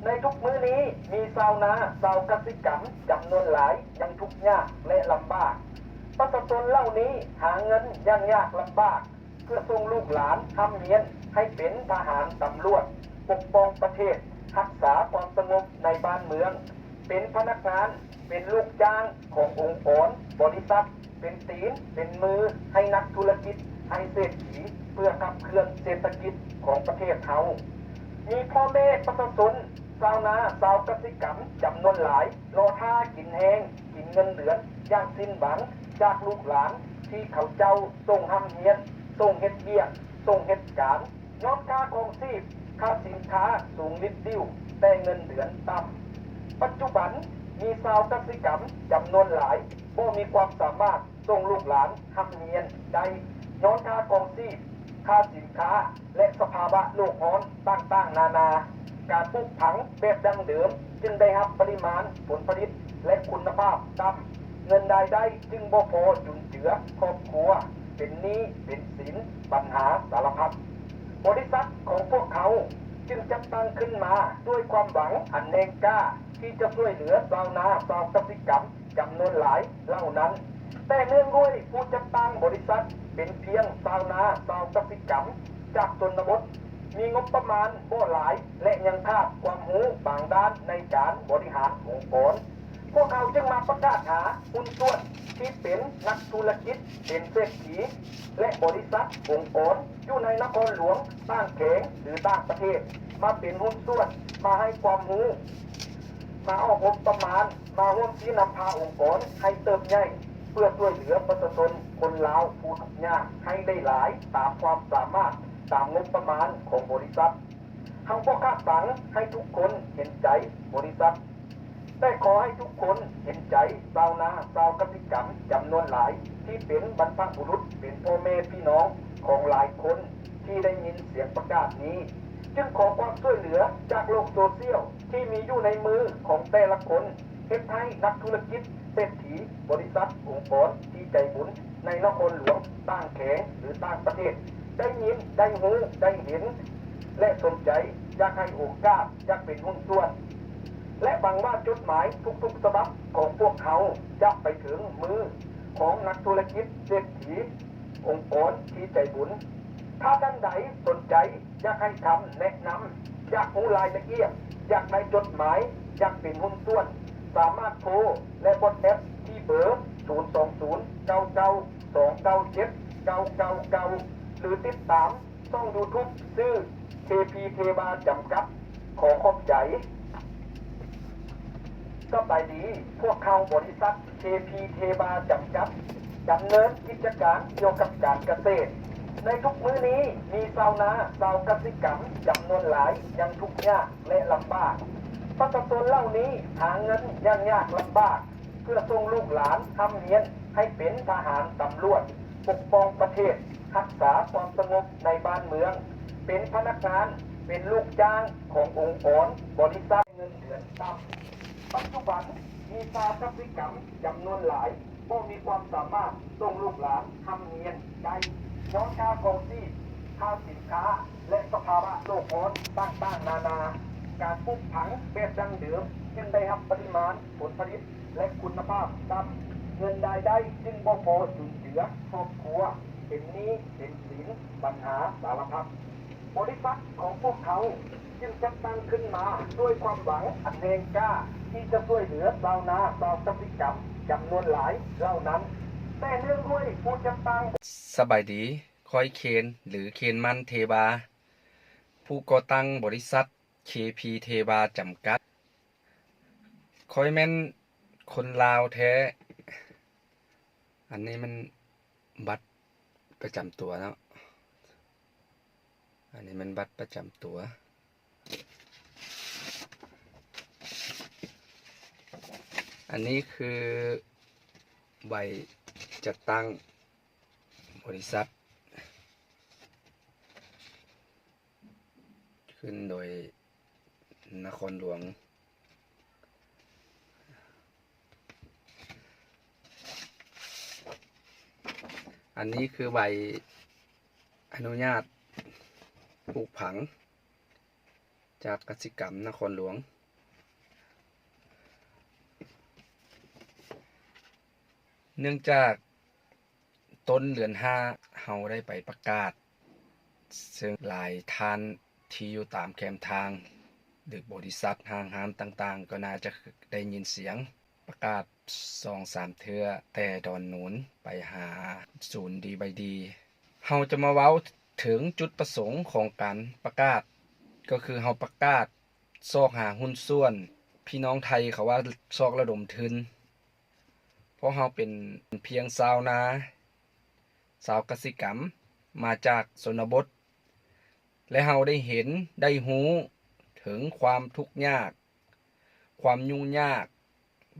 ໃນທຸກມື້ນີ້ ມີຊາວນາ, ຊາວກະສິກຳຈຳນວນຫຼາຍຍັງທຸກຍາກ ແລະ ລຳບາກ. ປະຊາຊົນເຫຼົ່ານີ້ຫາເງິນຢ່າງຍາກລຳບາກ ເພື່ອສົ່ງລູກຫຼານຮ່ຳຮຽນໃຫ້ເປັນທະຫານ, ຕຳຫຼວດ, ປົກປ້ອງປະເທດ, ຮັກສາຄວາມສະຫງົບໃນບ້ານເມືອງ, ເປັນພະນັກງານ, ເປັນລູກຈ້າງຂອງອົງກອນ, ບໍລິສັດ, ເປັນຕີນເປັນມືໃຫ້ນັກທຸລະກິດ, ໃຫ້ເສດຖີ ເພື່ອຂັບເຄື່ອນເສດຖະກິດຂອງປະເທດເຮົາ. ມີພໍ່ແມ່ປະຊາຊົນ, ຊາວນາ, ຊາວກະສິກຳຈຳນວນຫຼາຍ ລໍຖ້າກິນແຮງ, ກິນເງິນເດືອນຢ່າງສິ້ນຫວັງ ຈາກລູກຫຼານທີ່ເຂົາເຈົ້າສົ່ງຮ່ຳຮຽນ, ສົ່ງເຮັດວຽກ, ສົ່ງເຮັດການ. ຍ້ອນຄ່າຄອງຊີບ, ຄ່າສິນຄ້າສູງລິດດິ້ວ, ແຕ່ເງິນເດືອນຕ່ຳ. ປັດຈຸບັນມີຊາວກະສິກຳຈຳນວນຫຼາຍ ບໍ່ມີຄວາມສາມາດສົ່ງລູກຫຼານຮ່ຳຮຽນໄດ້ ຍ້ອນຄ່າຄອງຊີບ, ຄ່າສິນຄ້າ ແລະ ສະພາວະໂລກຮ້ອນຕ່າງໆນານາ. ການປູກຝັງແບບດັ້ງເດີມຈຶ່ງໄດ້ຮັບປະລິມານຜົນຜະລິດ ແລະ ຄຸນນະພາບຕ່ຳ, ເງິນລາຍໄດ້ຈຶ່ງບໍ່ພໍຈຸນເຈືອຄອບຄົວ. ເປັນໜີ້ເປັນສິນ, ບັນຫາສາລະພັດ. ບໍລິສັດຂອງພວກເຮົາຈຶ່ງຈັດຕັ້ງຂຶ້ນມາດ້ວຍຄວາມຫວັງອັນແຮງກ້າ ທີ່ຈະຊ່ວຍເຫຼືອຊາວນາ, ຊາວກະສິກຳຈຳນວນຫຼາຍເຫຼົ່ານັ້ນ. ແຕ່ເນື່ອງດ້ວຍຜູ້ຈັດຕັ້ງບໍລິສັດເປັນພຽງຊາວນາ, ຊາວກະສິກຳຈາກຊົນນະບົດ, ມີງົບປະມານບໍ່ຫຼາຍ ແລະ ຍັງຂາດຄວາມຮູ້ບາງດ້ານໃນການບໍລິຫານອົງກອນ. ພວກເຮົາຈຶ່ງມາປະກາດຫາຫຸ້ນສ່ວນທີ່ເປັນນັກທຸລະກິດ, ເປັນເສດຖີ ແລະ ບໍລິສັດ, ອົງກອນຢູ່ໃນນະຄອນຫຼວງ, ຕ່າງແຂວງ ຫຼື ຕ່າງປະເທດ ມາເປັນຫຸ້ນສ່ວນ, ມາໃຫ້ຄວາມຮູ້, ມາອອກງົບປະມານ, ມາຮ່ວມຊີ້ນຳພາອົງກອນໃຫ້ເຕີບໃຫຍ່ ເພື່ອຊ່ວຍເຫຼືອປະຊາຊົນຄົນລາວຜູ້ທຸກຍາກໃຫ້ໄດ້ຫຼາຍຕາມຄວາມສາມາດ, ຕາມງົບປະມານຂອງບໍລິສັດ. ເຮົາບໍ່ຄາດຫວັງໃຫ້ທຸກຄົນເຫັນໃຈບໍລິສັດ, ແຕ່ຂໍໃຫ້ທຸກຄົນເຫັນໃຈຊາວນາ, ຊາວກະສິກຳຈຳນວນຫຼາຍ ທີ່ເປັນບັນພະບຸລຸດ, ເປັນພໍ່ແມ່ພີ່ນ້ອງຂອງຫຼາຍຄົນທີ່ໄດ້ຍິນສຽງປະກາດນີ້, ຈຶ່ງຂໍຄວາມຊ່ວຍເຫຼືອຈາກໂລກໂຊຊຽວທີ່ມີຢູ່ໃນມືຂອງແຕ່ລະຄົນ ເຮັດໃຫ້ນັກທຸລະກິດ, ເສດຖີ, ບໍລິສັດ, ອົງກອນທີ່ໃຈບຸນໃນນະຄອນຫຼວງ, ຕ່າງແຂວງ ຫຼື ຕ່າງປະເທດ ໄດ້ຍິນ, ໄດ້ຮູ້, ໄດ້ເຫັນ ແລະ ສົນໃຈຢາກໃຫ້ໂອກາດ, ຢາກເປັນຫຸ້ນສ່ວນ ແລະ ຫວັງວ່າຈົດໝາຍທຸກໆສະບັບຂອງພວກເຮົາຈະໄປເຖິງມືຂອງນັກທຸລະກິດ, ເສດຖີ, ອົງກອນທີ່ໃຈບຸນ. ຖ້າທ່ານໃດສົນໃຈ ຢາກໃຫ້ຄຳແນະນຳ, ຢາກຮູ້ລາຍລະອຽດ, ຢາກໄດ້ຈົດໝາຍ, ຢາກເປັນຫຸ້ນສ່ວນ, ສາມາດໂທ ແລະ ວອດແອັບ ທີ່ເບີ ສູນສອງສູນ ເກົ້າເກົ້າ ສອງເກົ້າເຈັດ ເກົ້າເກົ້າເກົ້າ ຫຼື ຕິດຕາມຊ່ອງຢູທູບ ຊື່ ເຄພີ ເທວາ ຈຳກັດ. ຂໍຂອບໃຈ. ສະບາຍດີ, ພວກເຮົາບໍລິສັດ ເຄພີ ເທວາ ຈຳກັດ ດຳເນີນກິດຈະການກ່ຽວກັບການກະເສດ. ໃນທຸກມື້ນີ້ ມີຊາວນາ, ຊາວກະສິກຳຈຳນວນຫຼາຍຍັງທຸກຍາກ ແລະ ລຳບາກ. ປະຊາຊົນເຫຼົ່ານີ້ຫາເງິນຢ່າງຍາກລຳບາກ ເພື່ອສົ່ງລູກຫຼານຮ່ຳຮຽນໃຫ້ເປັນທະຫານ, ຕຳຫຼວດ, ປົກປ້ອງປະເທດ, ຮັກສາຄວາມສະຫງົບໃນບ້ານເມືອງ, ເປັນພະນັກງານ, ເປັນລູກຈ້າງຂອງອົງກອນ, ບໍລິສັດ, ເງິນເດືອນຕ່ຳ. ປັດຈຸບັນ ມີຊາວກະສິກຳຈຳນວນຫຼາຍ ບໍ່ມີຄວາມສາມາດສົ່ງລູກຫຼານຮ່ຳຮຽນໄດ້ ຍ້ອນຄ່າຄອງຊີບ, ຄ່າສິນຄ້າ ແລະ ສະພາວະໂລກຮ້ອນຕ່າງໆນານາ. ການປູກຝັງແບບດັ້ງເດີມຈຶ່ງໄດ້ຮັບປະລິມານຜົນຜະລິດ ແລະ ຄຸນນະພາບຕ່ຳ, ເງິນລາຍໄດ້ຈຶ່ງບໍ່ພໍຈຸນເຈືອຄອບຄົວ, ເປັນໜີ້ເປັນສິນ, ບັນຫາສາລະພັດ. ບໍລິສັດຂອງພວກເຮົາຈຶ່ງຈັດຕັ້ງຂຶ້ນມາດ້ວຍຄວາມຫວັງອັນແຮງກ້າ ທີ່ຈະຊ່ວຍເຫຼືອຊາວນາ, ຊາວກະສິກຳຈຳນວນຫຼາຍເຫຼົ່ານັ້ນ. ແຕ່ເນື່ອງດ້ວຍຜູ້ຈັດຕັ້ງ. ສະບາຍດີ, ຂ້ອຍເຄນ ຫຼື ເຄນມັນ ເທວາ, ຜູ້ກໍ່ຕັ້ງບໍລິສັດ ເຄພີ ເທວາ ຈຳກັດ. ຂ້ອຍແມ່ນຄົນລາວແທ້. ອັນນີ້ມັນບັດປະຈຳຕົວເນາະ. ອັນນີ້ແມ່ນບັດປະຈຳຕົວ. ອັນນີ້ຄືໃບຈັດຕັ້ງ. ໂອ ບໍລິສັດ ຂຶ້ນໂດຍນະຄອນຫຼວງ. ອັນນີ້ຄືໃບອະນຸຍາດປູກຝັງ ຈາກກະສິກຳນະຄອນຫຼວງ. ເນື່ອງຈາກຕົ້ນເດືອນຫ້າ ເຮົາໄດ້ໄປປະກາດ, ເຊິ່ງຫຼາຍທ່ານທີ່ຢູ່ຕາມແຄມທາງ ຫຼື ບໍລິສັດ, ຫ້າງຮ້ານຕ່າງໆ ກໍໜ້າຈະໄດ້ຍິນສຽງ ປະກາດສອງສາມເທື່ອ ແຕ່ດອນໜູນໄປຫາສູນດີບາຍດີ. ເຮົາຈະມາເວົ້າເຖິງຈຸດປະສົງຂອງການປະກາດ, ກໍຄືເຮົາປະກາດຊອກຫາຫຸ້ນສ່ວນ, ພີ່ນ້ອງໄທເຂົາວ່າຊອກລະດົມທຶນ, ເພາະເຮົາເປັນພຽງຊາວນາ, ຊາວກະສິກຳ ມາຈາກຊົນນະບົດ ແລະ ເຮົາໄດ້ເຫັນໄດ້ຮູ້ເຖິງຄວາມທຸກຍາກ, ຄວາມຫຍຸ້ງຍາກ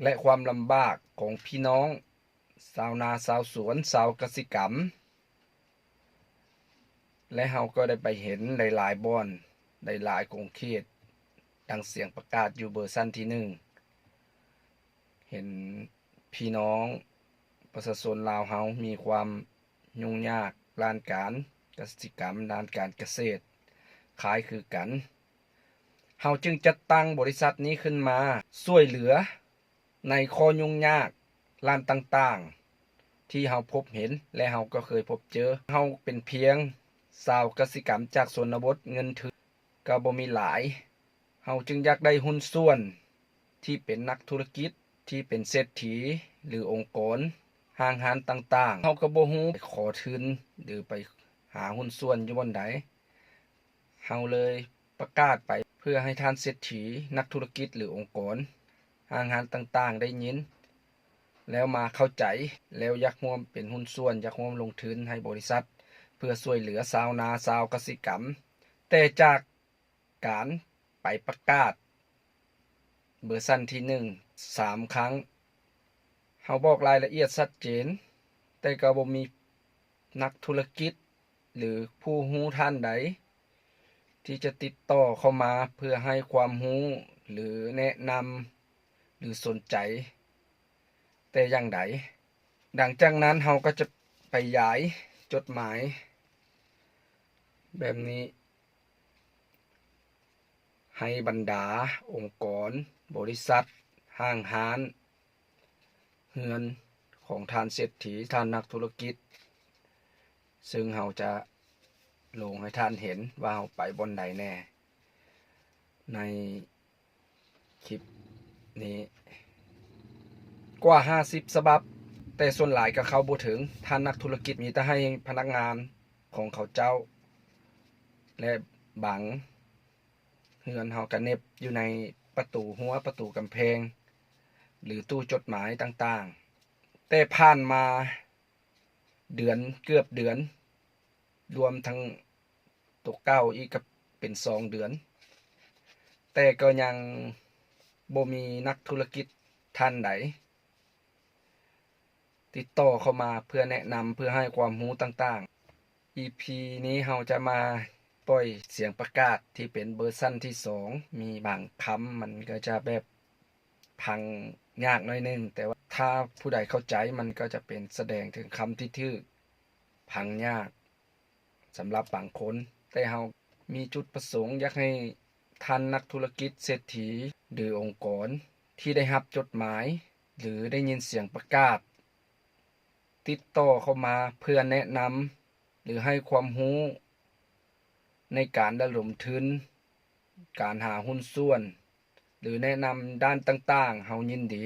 ແລະ ຄວາມລຳບາກຂອງພີ່ນ້ອງຊາວນາ, ຊາວສວນ, ຊາວກະສິກຳ ແລະ ເຮົາກໍໄດ້ໄປເຫັນຫຼາຍໆບ່ອນ, ຫຼາຍໆຂົງເຂດ, ດັ່ງສຽງປະກາດຢູ່ເບີຊັ້ນທີໜຶ່ງ ເຫັນພີ່ນ້ອງປະຊາຊົນລາວເຮົາມີຄວາມຫຍຸ້ງຍາກດ້ານການກະສິກຳ, ດ້ານການກະເສດ ຄ້າຍຄືກັນ. ເຮົາຈຶ່ງຈັດຕັ້ງບໍລິສັດນີ້ຂຶ້ນມາຊ່ວຍເຫຼືອໃນຂໍ້ຫຍຸ້ງຍາກດ້ານຕ່າງໆທີ່ເຮົາພົບເຫັນ ແລະ ເຮົາກໍເຄີຍພົບເຈີ. ເຮົາເປັນພຽງຊາວກະສິກຳຈາກຊົນນະບົດ, ເງິນທຶນກໍບໍ່ມີຫຼາຍ. ເຮົາຈຶ່ງຢາກໄດ້ຫຸ້ນສ່ວນທີ່ເປັນນັກທຸລະກິດ, ທີ່ເປັນເສດຖີ ຫຼື ອົງກອນ, ຫ້າງຮ້ານຕ່າງໆ. ເຮົາກໍບໍ່ຮູ້ໄປຂໍທຶນ ຫຼື ໄປຫາຫຸ້ນສ່ວນຢູ່ບ່ອນໃດ. ເຮົາເລີຍປະກາດໄປເພື່ອໃຫ້ທ່ານເສດຖີ, ນັກທຸລະກິດ ຫຼື ອົງກອນ, ຫ້າງຮ້ານຕ່າງໆໄດ້ຍິນ ແລ້ວມາເຂົ້າໃຈ, ແລ້ວຢາກຮ່ວມເປັນຫຸ້ນສ່ວນ, ຢາກຮ່ວມລົງທຶນໃຫ້ບໍລິສັດ ເພື່ອຊ່ວຍເຫຼືອຊາວນາ, ຊາວກະສິກຳ. ແຕ່ຈາກການໄປປະກາດເວີຊັນທີໜຶ່ງ ສາມຄັ້ງ, ເຮົາບອກລາຍລະອຽດຊັດເຈນ, ແຕ່ກໍບໍ່ມີນັກທຸລະກິດ ຫຼື ຜູ້ຮູ້ທ່ານໃດ ທີ່ຈະຕິດຕໍ່ເຂົ້າມາເພື່ອໃຫ້ຄວາມຮູ້ ຫຼື ແນະນຳ ຫຼື ສົນໃຈແຕ່ຢ່າງໃດ. ຫຼັງຈາກນັ້ນເຮົາກໍຈະໄປຢາຍຈົດໝາຍແບບນີ້ ໃຫ້ບັນດາອົງກອນ, ບໍລິສັດ, ຫ້າງຮ້ານ, ເຮືອນຂອງທ່ານເສດຖີ, ທ່ານນັກທຸລະກິດ, ເຊິ່ງເຮົາຈະລົງໃຫ້ທ່ານເຫັນວ່າເຮົາໄປບ່ອນໃດແດ່ໃນ ຄລິບນີ້ກວ່າຫ້າສິບສະບັບ, ແຕ່ສ່ວນຫຼາຍກໍເຂົ້າບໍ່ເຖິງທ່ານນັກທຸລະກິດ, ມີແຕ່ໃຫ້ພະນັກງານຂອງເຂົາເຈົ້າ ແລະ ບາງເຮືອນເຮົາກໍເໜັບຢູ່ໃນປະຕູຮົ້ວ, ປະຕູກຳແພງ ຫຼື ຕູ້ຈົດໝາຍຕ່າງໆ. ແຕ່ຜ່ານມາເດືອນ, ເກືອບເດືອນ, ລວມທັງໂຕເກົ່າອີກກໍເປັນສອງເດືອນ, ແຕ່ກໍຍັງບໍ່ມີນັກທຸລະກິດທ່ານໃດຕິດຕໍ່ເຂົ້າມາເພື່ອແນະນຳ, ເພື່ອໃຫ້ຄວາມຮູ້ຕ່າງໆ. ອີພີນີ້ເຮົາຈະມາປ່ອຍສຽງປະກາດທີ່ເປັນເວີຊັນທີສອງ, ມີບາງຄຳມັນກໍຈະແບບ ຟັງຍາກໜ້ອຍໜຶ່ງ, ແຕ່ວ່າຖ້າຜູ້ໃດເຂົ້າໃຈ, ມັນກໍຈະເປັນສະແດງເຖິງຄຳທີ່ຖືກຟັງຍາກສຳລັບບາງຄົນ. ແຕ່ເຮົາມີຈຸດປະສົງຢາກໃຫ້ທ່ານນັກທຸລະກິດ, ເສດຖີ ຫຼື ອົງກອນທີ່ໄດ້ຮັບຈົດໝາຍ ຫຼື ໄດ້ຍິນສຽງປະກາດ ຕິດຕໍ່ເຂົ້າມາເພື່ອແນະນຳ ຫຼື ໃຫ້ຄວາມຮູ້ໃນການລະດົມທຶນ, ການຫາຫຸ້ນສ່ວນ ຫຼື ແນະນຳດ້ານຕ່າງໆ, ເຮົາຍິນດີ